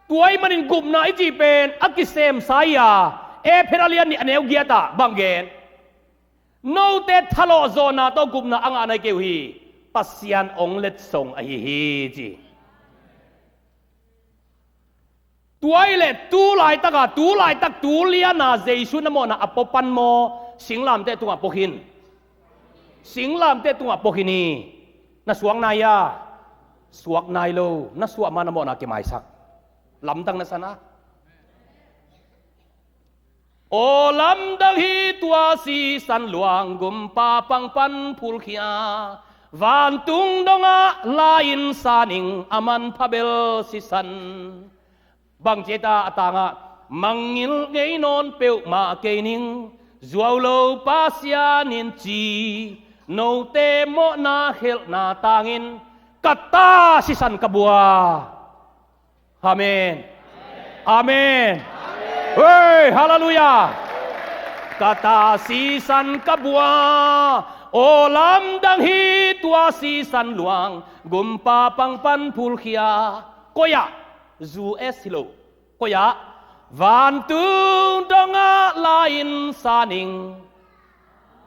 Tua ahih manin gupna i cih pen a kisemsa hi a, Efesa a lian nih a neu giat ah bang gen? Note thalawh zawhna tawh gupna a ngah nai kei uh hi. Pasian hong letsong ahi hi ci. Tua ahih leh tu laitaka, tu laitak tu liana Jesu na mawhna a pua pan maw, singlamteh tungah pua khin? Singlamteh tungah pua khin hi. Na suak nai a? Suak nai lo. Na suah ma na mawhna kimaisak. Lamdang na sa na. Aw lamdang hi tua sisan luang, gumpa pang pan phulkhia, vantung dongah la-in sa ning a manpha bel sisan. Bang ci ta a tangah, mangngilh ngei nawn peuhmah kei ning, zuau lo Pasian in ci, note mawhna khelhna tangin, ka ta sisan ka bua. Amen. Amen. Hei, halleluia. Ka ta sisan ka bua, aw lamdang hi tua sisan luang, gumpa pang pan phulkhia. Koi ah? U S hi lo. Koi ah? Vantung dongah la-in sa ning,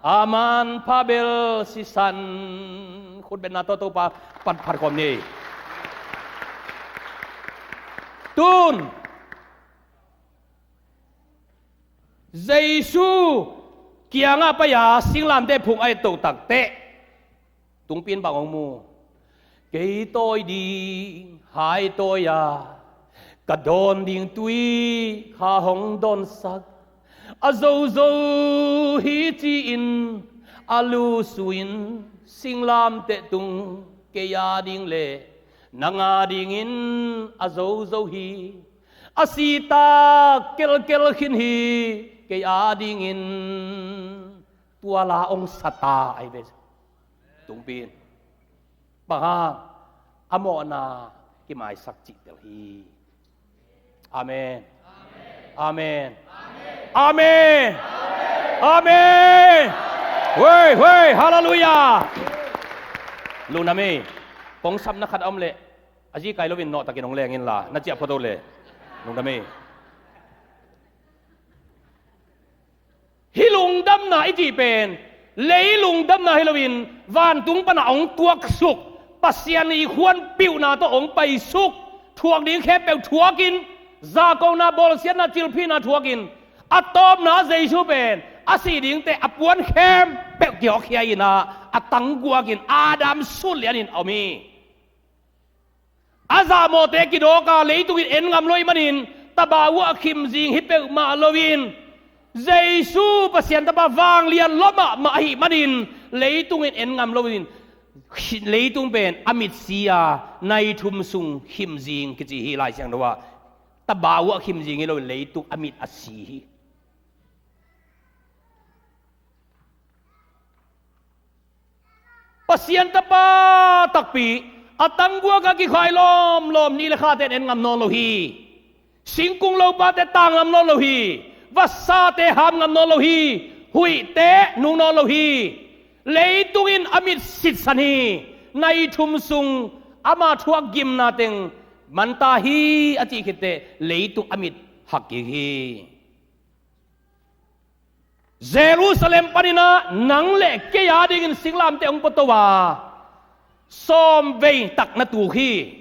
a manpha bel sisan. Khutbetna tawh Topa pan phat khawm ni. Tun Jesu kiangah pai-a singlamteh phung a et toh takteh, tungpi in bang hong mu? Kei tawi ding hai tawi a, ka dawn ding tui kha hong dawnsak. A zozo hi ci-in a lusu in, singlamteh tung kei a ding le nang a dingin a zozo hi. A sitak kelkel khin hi, kei a dingin tua la hong sa ta ahi ve. Tungpi in bang hang? A mawhna kimaisak cihtel hi. Amen. Amen. Amen. Amen. Hoi, hoi, halleluiah. Lungdam hi. Kong sapna khat a om leh a zi kai loin nawhtakin hong leng inla, na ciah phot uh le. Lungdam hi. Hih lungdamna i cih pen lei lungdamna hi loin, vantung panah hong tuaksuk, Pasian i khuanpiuhna tawh hong paisuk, thuak ding khempeuh thuakin, zakona, bawlsiatna, cilphihna thuakin, a tawpna Jesu pen a sih dingteh a puan khempeuh kihawkkhia inah, a tangguakin Adam sut lianin a om hi. A zahmawhte kidawka leitungin en ngam lo ahih manin, tabau ah khim zing hi peuhmah loin, Jesu Pasian Tapa vanglian lua mahmah ahih manin, leitungin en ngam loin, leitung pen a mit si a, nai thum sung khim zing kici hi Lai Siangtho ah. Tabau ah khim zing hi loin leitung a mit a si hi. Pasian Tapa takpi, a tangguak a kikhai lawmlawm ni le khate in en ngam nawn lo hi. Singkung lopate tang ngam nawn lo hi. Vasate ham ngam nawn lo hi. Huihte nung nawn lo hi. Leitung in a mit sitsan hi. Nai thum sung ama thuak gimna teng man ta hi a cih khitteh leitung a mit hak kik hi. Jerusalem paninah nang le kei a dingin singlamteh hong puato a, sawm vei tak na tuk hi.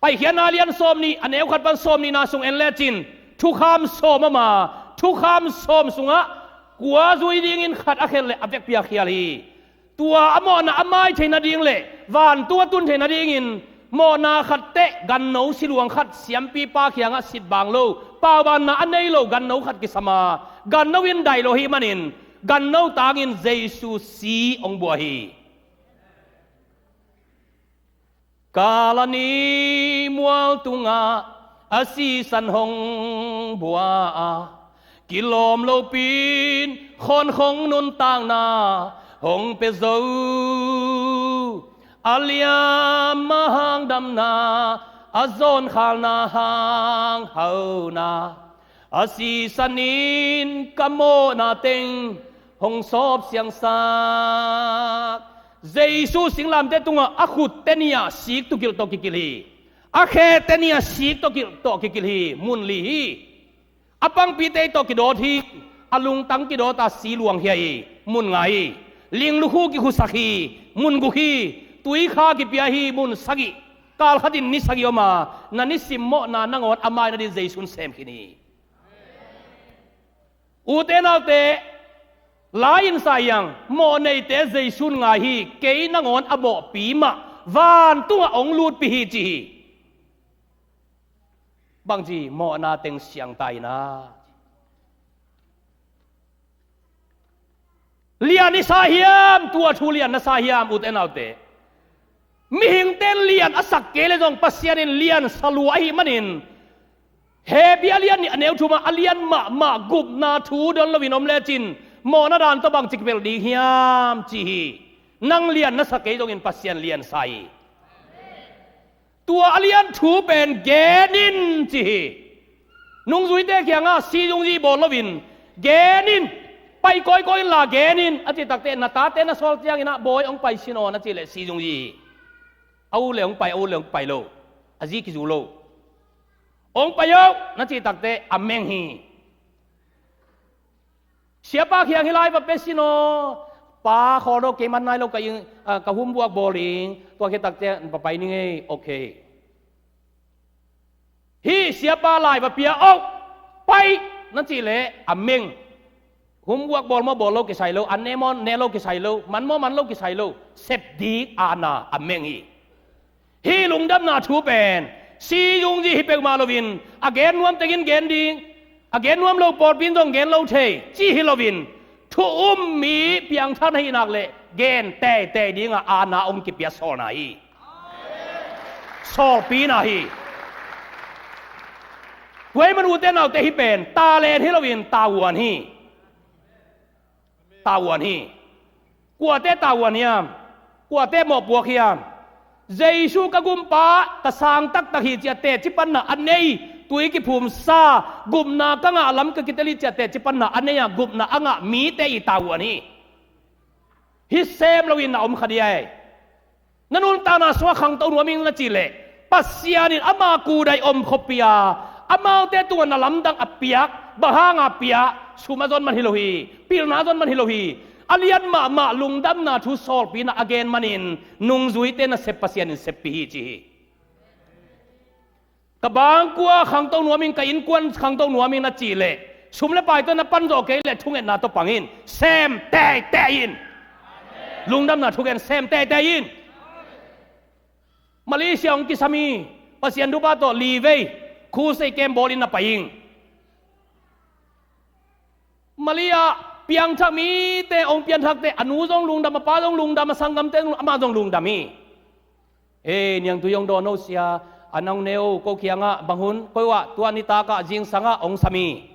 Paikhiatna lian sawmnih, a neu khat pan sawmnihna sung en lecin thukham sawm om a, thukham sawm sungah kua zui dingin khat a khen le a vekpi-a khial hi. Tua a mawhna a mai theih nading le vantung a tun theih nadingin, mawhna khat teh ganno siluang khat siampipa kiangah sit bang lo, paubanna a nei lo ganno khat kisam a, ganno in daih lo ahih manin, ganno tangin Jesu si hong buak hi. Kalvari mual tungah a sisan hong buak a, kilawm lopi in khawnkhong nuntakna hong pia zo. A liam a hang damna, a zawnkhalna hang hauna, a sisan in ka mawhna teng hong sawp siangsak. Jesu singlamteh tungah a khutte nih ah sik tukilh tawh kikilh hi. A khete nih ah sik tukilh tawh kikilh hi. Mun li hi. A pangpite tawh kidawt hi. A lungtang kidawt a si luang hi a hi. Mun nga hi. Linglukhu kikhusak hi. Mun guk hi. Tuikha kipia hi. Mun sagih. Kalkhat in ni sagih om a, na nisim mawhna nangawn a mai nading Jesu in sem khin hi. Ute naute, lai-in sa hiang, mawhneite Jesu in ngai hi, kei nangawn a mawhpi mah vantungah hong lutpih hi ci hi. Bangci mawhna teng siang ta in a, lian i sa hiam, tua thu lian na sa hiam, ute naute? Mihingte in lian a sak kei le zong Pasian in lian sa lua ahih manin, Hebru a lian nih a neu thum ah a lian mahmah gupna thu don loin om lecin, mawhna dan tawh bangci kipelh ding hiam ci hi. Nang lian na sa kei zongin Pasian lian sa hi. Tua a lian thu pen gen in ci hi. Nungzuite kiangah si zungzi bawl loin, Gen in, pai kawikawi inla gen in, a cih takteh na tate na sawl ciangin ah, Bawi, hong pai sin aw, na cih leh si zungzi hi. A u le hong pai, a u le hong pai lo, a zi kizu lo. Hong pai o, na cih takteh a meng hi. Siapa kiang hih lai va pia sin aw, pa, khawl dawh kei man nai lo, ka ing, ah, ka homework bawl ding, tua khit takteh va pai ning ei, okay. Hih siapa lai va pia o, pai, na cih leh a meng. Homework bawl maw, bawl lo kisai lo, an ne maw, ne lo kisai lo, man maw, man lo kisai lo, sep dik aana a meng hi. Hih lungdamna thu pen si zungzi hi peuhmah loin, a gen nuam tengin gen ding, a gen nuam lo pawlpi in zong gen lo thei, ci hi loin, thu um mi piangthak na hih nak leh gen teitei dingah aana hong kipia sawlna hi. Sawlpina hi. Tua ahih man ute naute, hih pen talent hi loin tavuan hi. Tavuan hi. Kuate tavuan hiam? Kuate mawhpuak hiam? Jesu ka gumpa, ka sang taktak hi ci-a teci panna a nei, tui kiphumsa, gupna ka ngah lam ka kitel hi ci-a teci panna a nei-a gupna a ngah mite i tavuan hi. Hih sem loin na om kha ding ei. Na nuntakna sungah khangto nuam ing na cih leh, Pasian in ama kuhdai om khuapi-a amaute tungah na lamdang a piak, bang hanga piak, sum a zon man hi lo hi, pilna a zon man hi lo hi. A lian mahmah lungdamna thu sawlpina a gen manin nungzuite nasep Pasian in seppih hi ci hi. Ka bangkua khangto nuam ing, ka innkuan khangto nuam ing na cih leh, sum le pai tawh na pan zawh kei leh thungetna tawh pang in, sem teitei in. Lungdamna thugen sem teitei in. Malaysia hong kisam hi, Pasian thupha tawh li vei, crusade camp bawlin na pai ing. Mali ah piangthak mite hong piangthakte, a nu zong lungdam, a pa zong lungdam, a sanggamte zong, amah zong lungdam hi. Ei, niangtui hong dawn o sia, a nang ne o, ko kiangah bang hun, koi uh ah, tua nitak ah, zingsang ah hong sam hi.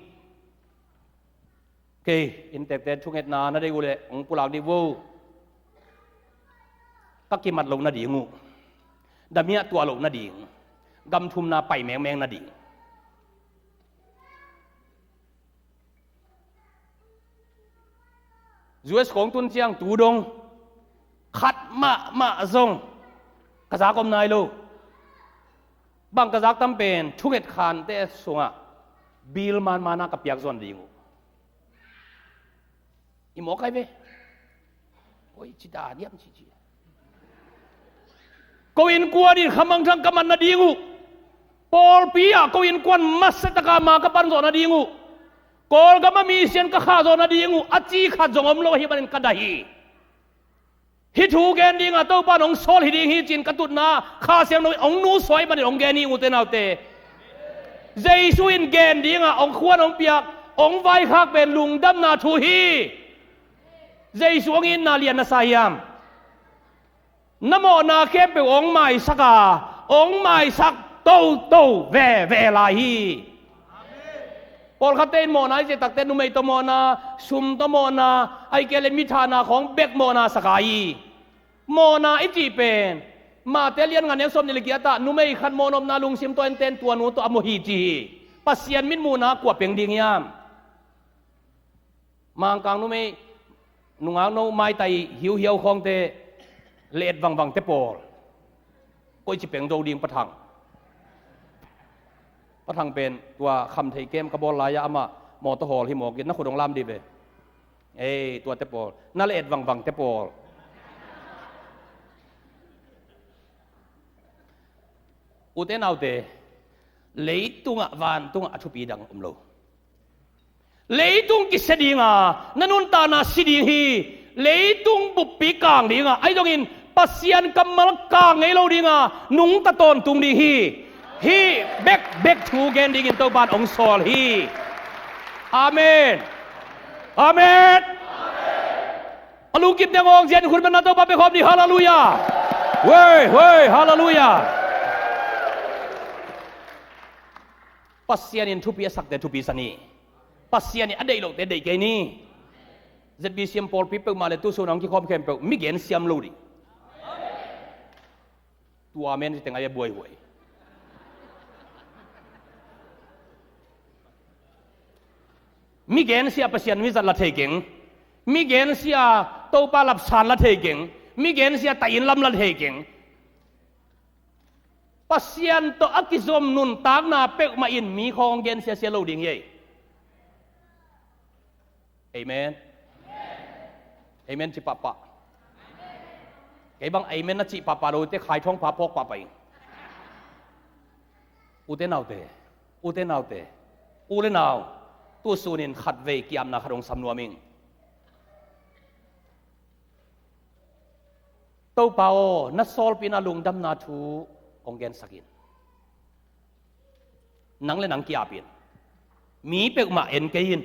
Kei inntekte thungetna na deih uh leh hong pulak dih vo. Ka kimat loh nading uh, damiah tuah loh nading, gam thumna pai mengmeng nading. U S khawng tun ciang tu dong khat mahmah zong ka zak om nai lo. Bang ka zak tam pen thunget khante sungah bill manmana ka piak zaw nading uh. I mawk ai ve. Koi ci ta diam ci ci. Ko innkuan in khamangthang ka man nading uh, pawlpi ah ko innkuan masiataka ma ka pan zawh nading uh, Kawlgam a mission ka khah zawh nading uh, a ci khat zong om lo ahih manin ka dah hi. Hih thu gen dingah Topa in hong sawl hi ding hi ci-in ka tutna Kha Siangtho in hong nusuah ahih manin hong gen hi, ute naute. Jesu in gen dingah hong khuan hong piak, hong vaikhak pen lungdamna thu hi. Jesu hong itna lian na sa hiam? Na mawhna khempeuh hong maisak a, hong maisak toto veve lai hi. Pawlkhatte in mawhna i cih takte numei tawh mawhna, sum tawh mawhna, ahih kei leh mithahna khawng bek mawhna sak a hi. Mawhna i cih pen Mate lian nga neu sawm nih le giat ah numei khat mawhnopna lungsim tawh enten tua nu tawh a mawh hi ci hi. Pasian mitmuhna kua peng ding hiam? Mangkang numei nungak no maitai hiuhiau khawngte le et vangvangte pawl. Koici peng zo ding Pa Thang? Pa Thang pen tua khamthei kem ka bawl lai-a amah mawtaw hawl hi mawk in na khut hong lam dih ve. Ei, tuate pawl, na le et vangvangte pawl. Ute naute, leitungah vantungah a thupi dang om lo. Leitung kisia dinga na nuntakna si ding hi. Leitung buppi kang dinga, ahi zongin Pasian kammal kang ngei lo dinga nungta tawntung ding hi. Hih bekbek thu gen dingin Topa in hong sawl hi. Amen. Amen. A lungkim teng awng zian khut beng na Topa pia khawm dih. Halleluiah. Hoi, hoi, halleluiah. Pasian in thupi a sakte thupi sa ni. Pasian in a deih lohte deih kei ni. Z B C M pawlpi peuhmah le tusun ang kikhawm khempeuh mi gen siam lo ding. Tua men si teng a buaihuai. Mi gensia Pasian mizat la thei keng. Mi gensia Topa lapsan la thei keng. Mi gensia tahin lam la thei keng. Pasian tawh a kizom nuntakna peuhmah in mi khawng gensia sia lo ding hi. Amen. Amen ci pahpah. Kei bang amen na cih pahpah lo te khai thawng pha phawk pahpah ing. Ute naute, ute naute, u le nau, tu sunin khatvei kiamna khat hong sam nuam ing. Topa aw, na sawlpi na lungdamna thu hong gensak in. Nang le nang kiapin. Mi peuhmah en kei in.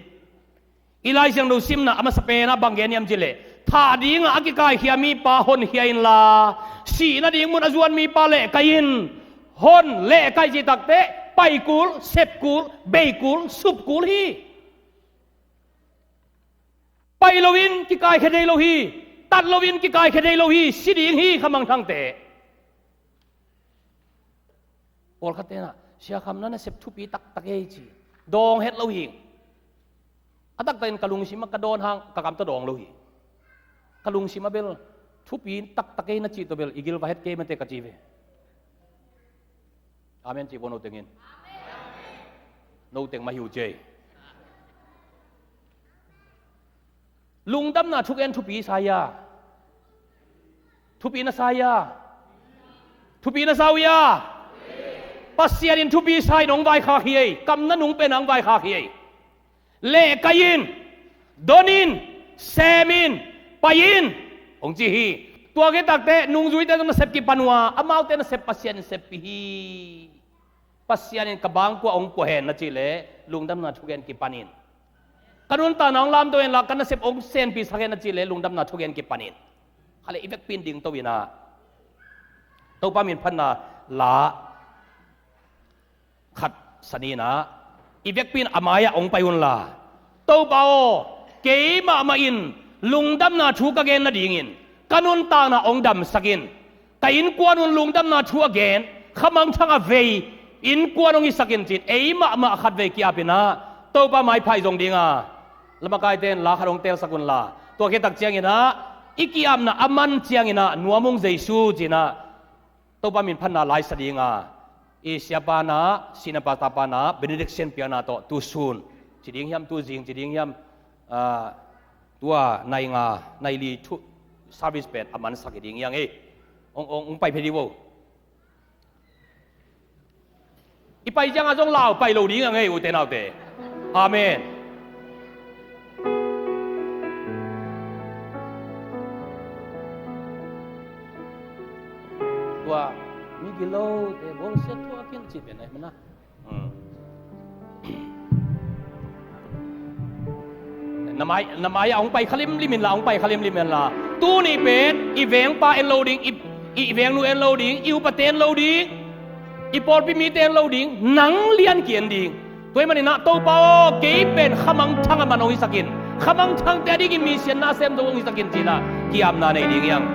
I Lai Siangtho simna a masa penah bang gen hiam cih leh, thah dingah a kikaikhia mipa honkhia inla, sih nading mun a zuan mipa lehkai in. Hon lehkai cih takteh pai kul, sep kul, bei kul, sup kul hi. Pai loin kikaikhia thei lo hi. Tat loin kikaikhia thei lo hi. Si ding hi khamangthangte. Pawlkhat tenah, Sia Kham, na nasep thupi taktak ei ci. Dawng het lo hi. A taktakin ka lungsim ah ka dawn hang ka kam tawh dawng lo hi. Ka lungsim ah bel thupi taktak ei na cih tawh bel i gil va het kei mate ka ci ve. Amen ci bo no tengin. No teng mah hi uh ci ei. Lungdamna thugen thupi sa hia? Thupi na sa hia? Thupi na sa uh hia? Pasian in thupi sa in hong vaikhak hi ei. Kam na nung pen hong vaikhak hi ei. Lehkai in, don in, sem in, pai in, hong ci hi. Tua khit takteh nungzuite zong nasep kipan uh a, amaute nasep Pasian in seppih hi. Pasian in ka bangkua hong pua hen na cih leh lungdamna thugen kipan in. Ka nuntakna hong lamto henla ka nasep hong senpihsak hen na cih leh lungdamna thugen kipan in. Kha leh i vekpi in dingto in ah, Topa min phatna la khat sa ni in ah, i vekpi in a mai-ah hong pai unla, Topa aw, kei mahmah in lungdamna thu ka gen nadingin ka nuntakna hong damsak in. Ka innkuan un lungdamna thu a gen, khamangthang a vei innkuan hong hisak in ci-in ei mahmah khatvei ki-ap in ah, Topa maipha i zong ding a, lamakaite in la khat hong teelsak unla, tua khit tak ciangin ah i ki-apna a man ciangin ah nuam ung Jesu ci-in ah, Topa min phatna la i sa ding a, i siapa in ah, senior pastor pa in ah benediction piakna tawh tu sun ci ding hiam, tu zing ci ding hiam, ah, tua nai nga, nai li thu service pen a mansak hi ding hi hang ei. Hong, hong, hong pai phei dih vo. I pai ciangah zong lau pai lo ding hang ei, ute naute. Amen. Tua mi gilote bawlsiat thu a kin cih pen ai mana. Hmm. Na mai, na mai-ah hong pai kha limlim inla, hong pai kha limlim inla. Tuni pen i vengpa en lo ding, i, i vengnu en lo ding, i upate en lo ding, i pawlpi mite en lo ding, nang lian ki-en ding. Tua ahih manin ah, Topa aw, kei pen khamangthang a man hong hisak in. Khamangthangte a dingin mi siatna sem zo hong hisak in ci-in ah ki-apna nei ding hi hang.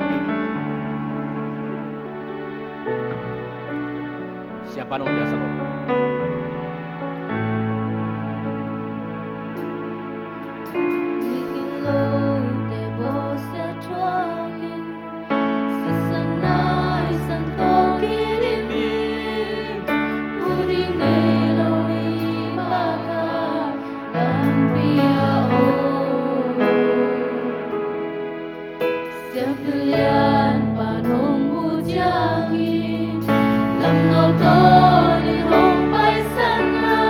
Siapa nong piaksak ko. Siangtho lianpa nong mu ciangin, namno tawnin hong paisan a,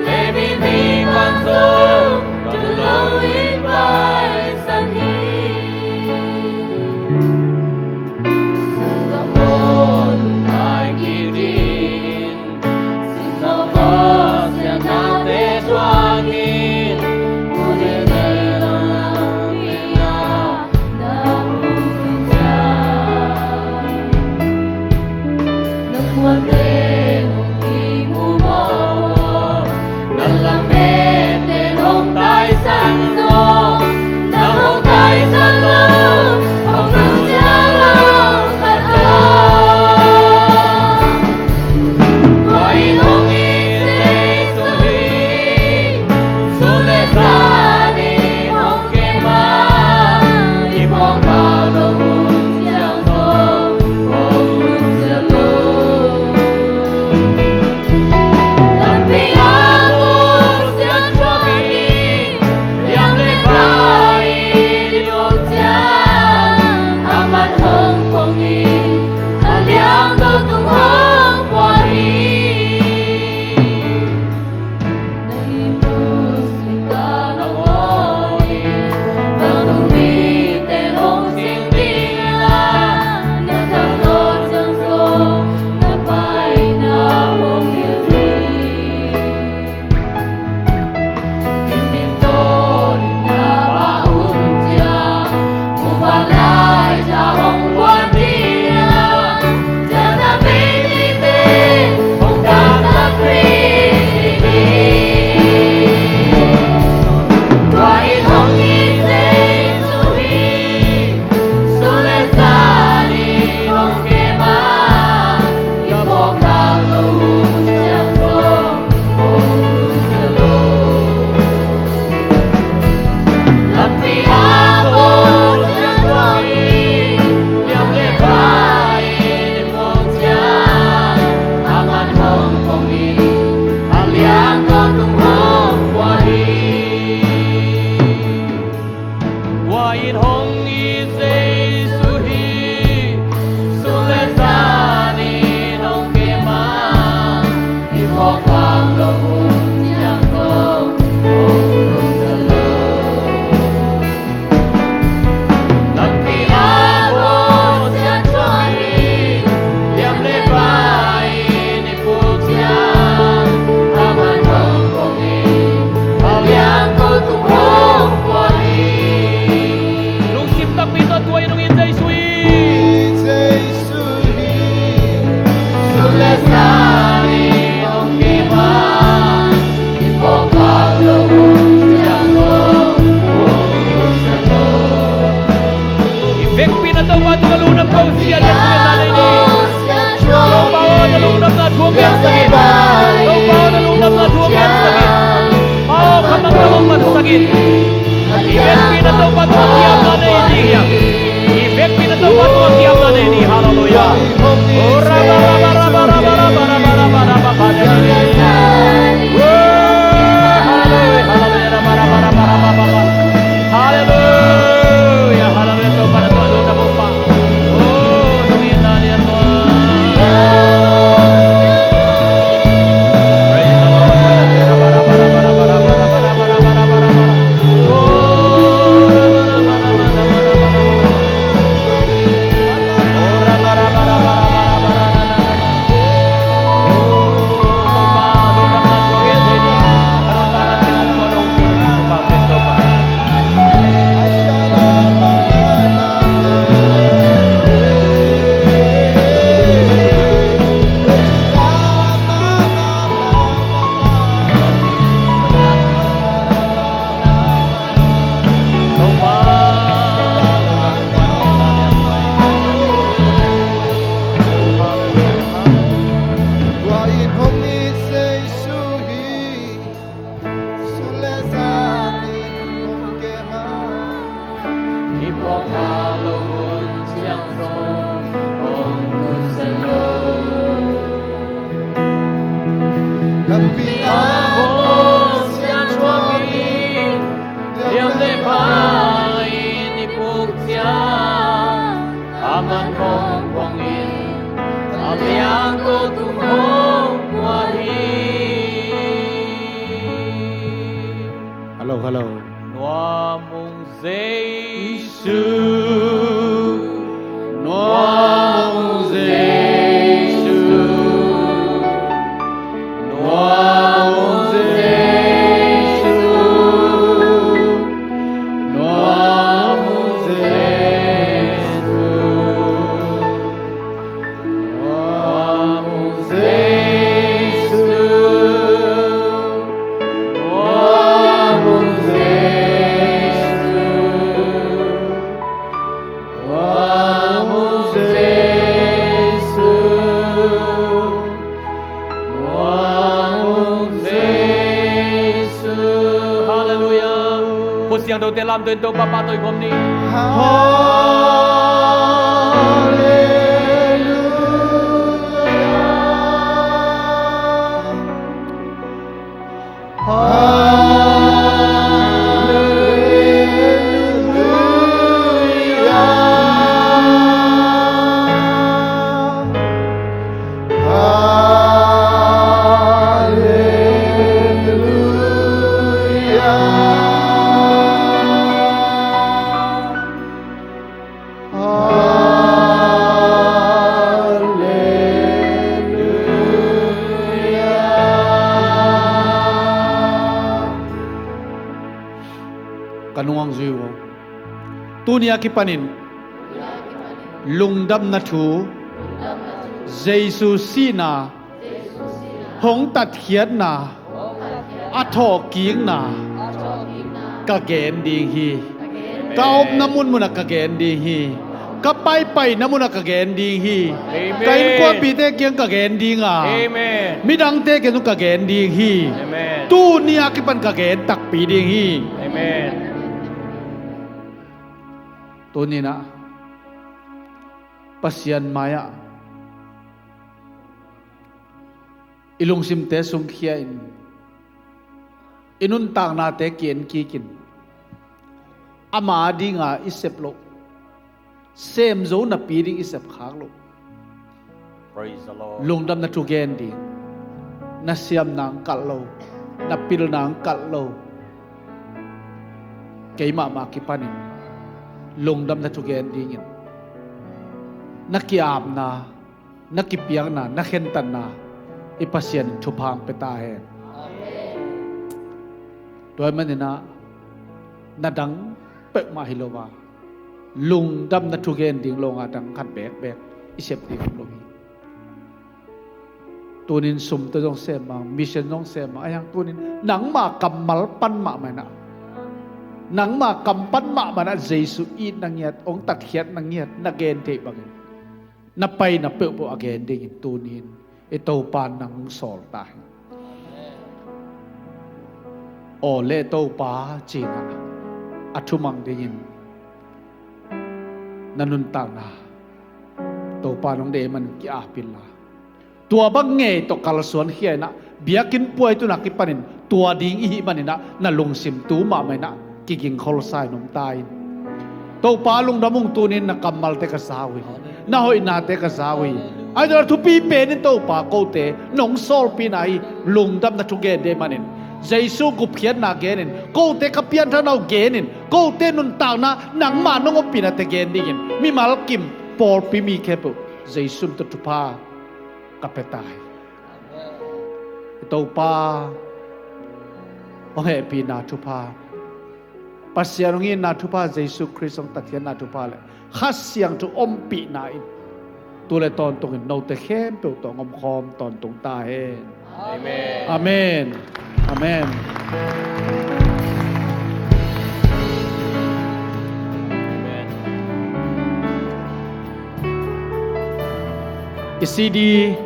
Levi mi pan zong tul loin paisan hi. Sanggambaw lungngai kik in, Topa aw, na lungdamna thu hong piangsak in. Pa aw, ka mangthang hong mansak in. I vekpi na Topa tungah kiamna nei ding hi hang. I vekpi na Topa tungah kiamna nei ding. Halleluiah. Oh, raba, raba, raba. Hallelujah, hallelujah, raba, raba, raba. Hallelujah, hallelujah. Topa na tungah lungdam hong pia. Oh, nong itna lian lua. Praise the Lord. Hello, hello. Nuam ung Jesu, nuam ung Jesu, nuam ung Jesu, nuam ung Jesu. Halleluiah. Khut siangthote lamto in Topa pahtawi khawm ni. Halleluiah. Ka nung ang zui uh. Tuni a kipanin lungdamna thu, Jesu sihna hong tatkhiatna, a thawhkikna ka gen ding hi. Ka omna munmunah ka gen ding hi. Ka paipaina munah ka gen ding hi. Amen. Ka innkuanpihte kiang ka gen ding a, amen, midangte kiang ka gen ding hi. Amen. Tuni a kipan ka gen takpi ding hi. Amen. Tuni-in ah Pasian mai-ah i lungsimte sungkhia in, i nuntaknate ki-en kikin, ama dinga i sep loh, semzo napi ding i sepkhak loh, praise the Lord, lungdamna thu gen ding na siamna ang kalh lo, na pilna ang kalh lo, kei mahmah kipanin lungdamna thu gen dingin na ki-apna, na kipiakna, na khentatna i Pasian in thupha ang pia ta hen. Amen. Tua ahih manin ah na dang peuhmah hi lo a, lungdamna thu gen ding lo a dang khat bekbek i sep ding om lo hi. Tunin sumte zong sem a, mission zong sem a, ahi hang tunin nangma kammal pan mahmah in ah, nangma kam pan mahmah in ah Jesu itna ngiat, hong tatkhiatna ngiat na gen theih bangin na paina peuhpeuh a gen dingin tunin I Topa nang sawl ta hi. Aw le Topa, ci-in ah a thumang dingin na nuntakna Topa nong deih man ki-ap inla, tua bang ngei tawh kalsuan khia in ah, biakinn puai tun a kipanin tua ding i hih manin ah na lungsim tu mahmah in ah kigingkholsa in om ta in. Topa, lungdam ung, tuni-in na kammalte ka za uh hi. Na hoihnate ka za uh hi. Ahi zongin a thupi penin Topa, kote nong sawlpihna hi. Lungdamna thu gen ding ahih manin, Jesu gupkhiatna genin, kote ka pianthakna uh genin, kote nuntakna nangmah nong ompihna teng gen dingin mimal kim, pawlpi mi khempeuh Jesu min tawh thupha ka pia ta hi. Topa, hong hehpihna thupha, Pasian hong itna thupha, Jesu Khrist hong tatkhiatna thupha le Kha Siangtho ompihna in tu le tawntungin note khempeuh tawh hong omkhawm tawntung ta hen. Amen. Amen. Amen. I C D,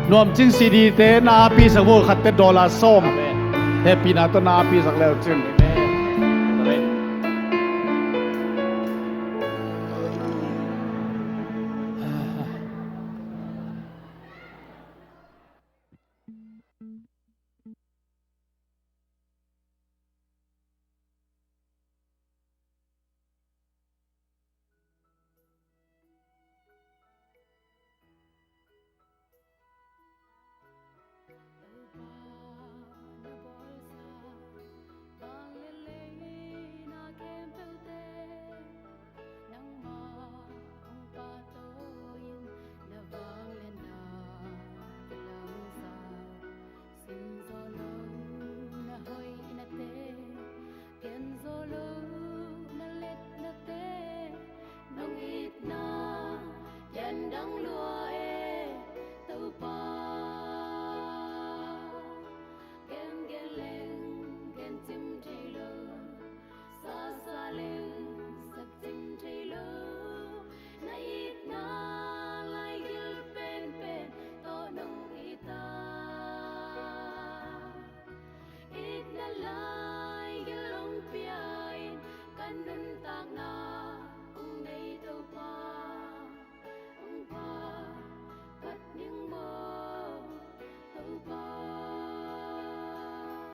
nuamcing C D te na api sak vo, khatte dollar sawm. Amen. Hehpihna tawh na api sak le uh cin.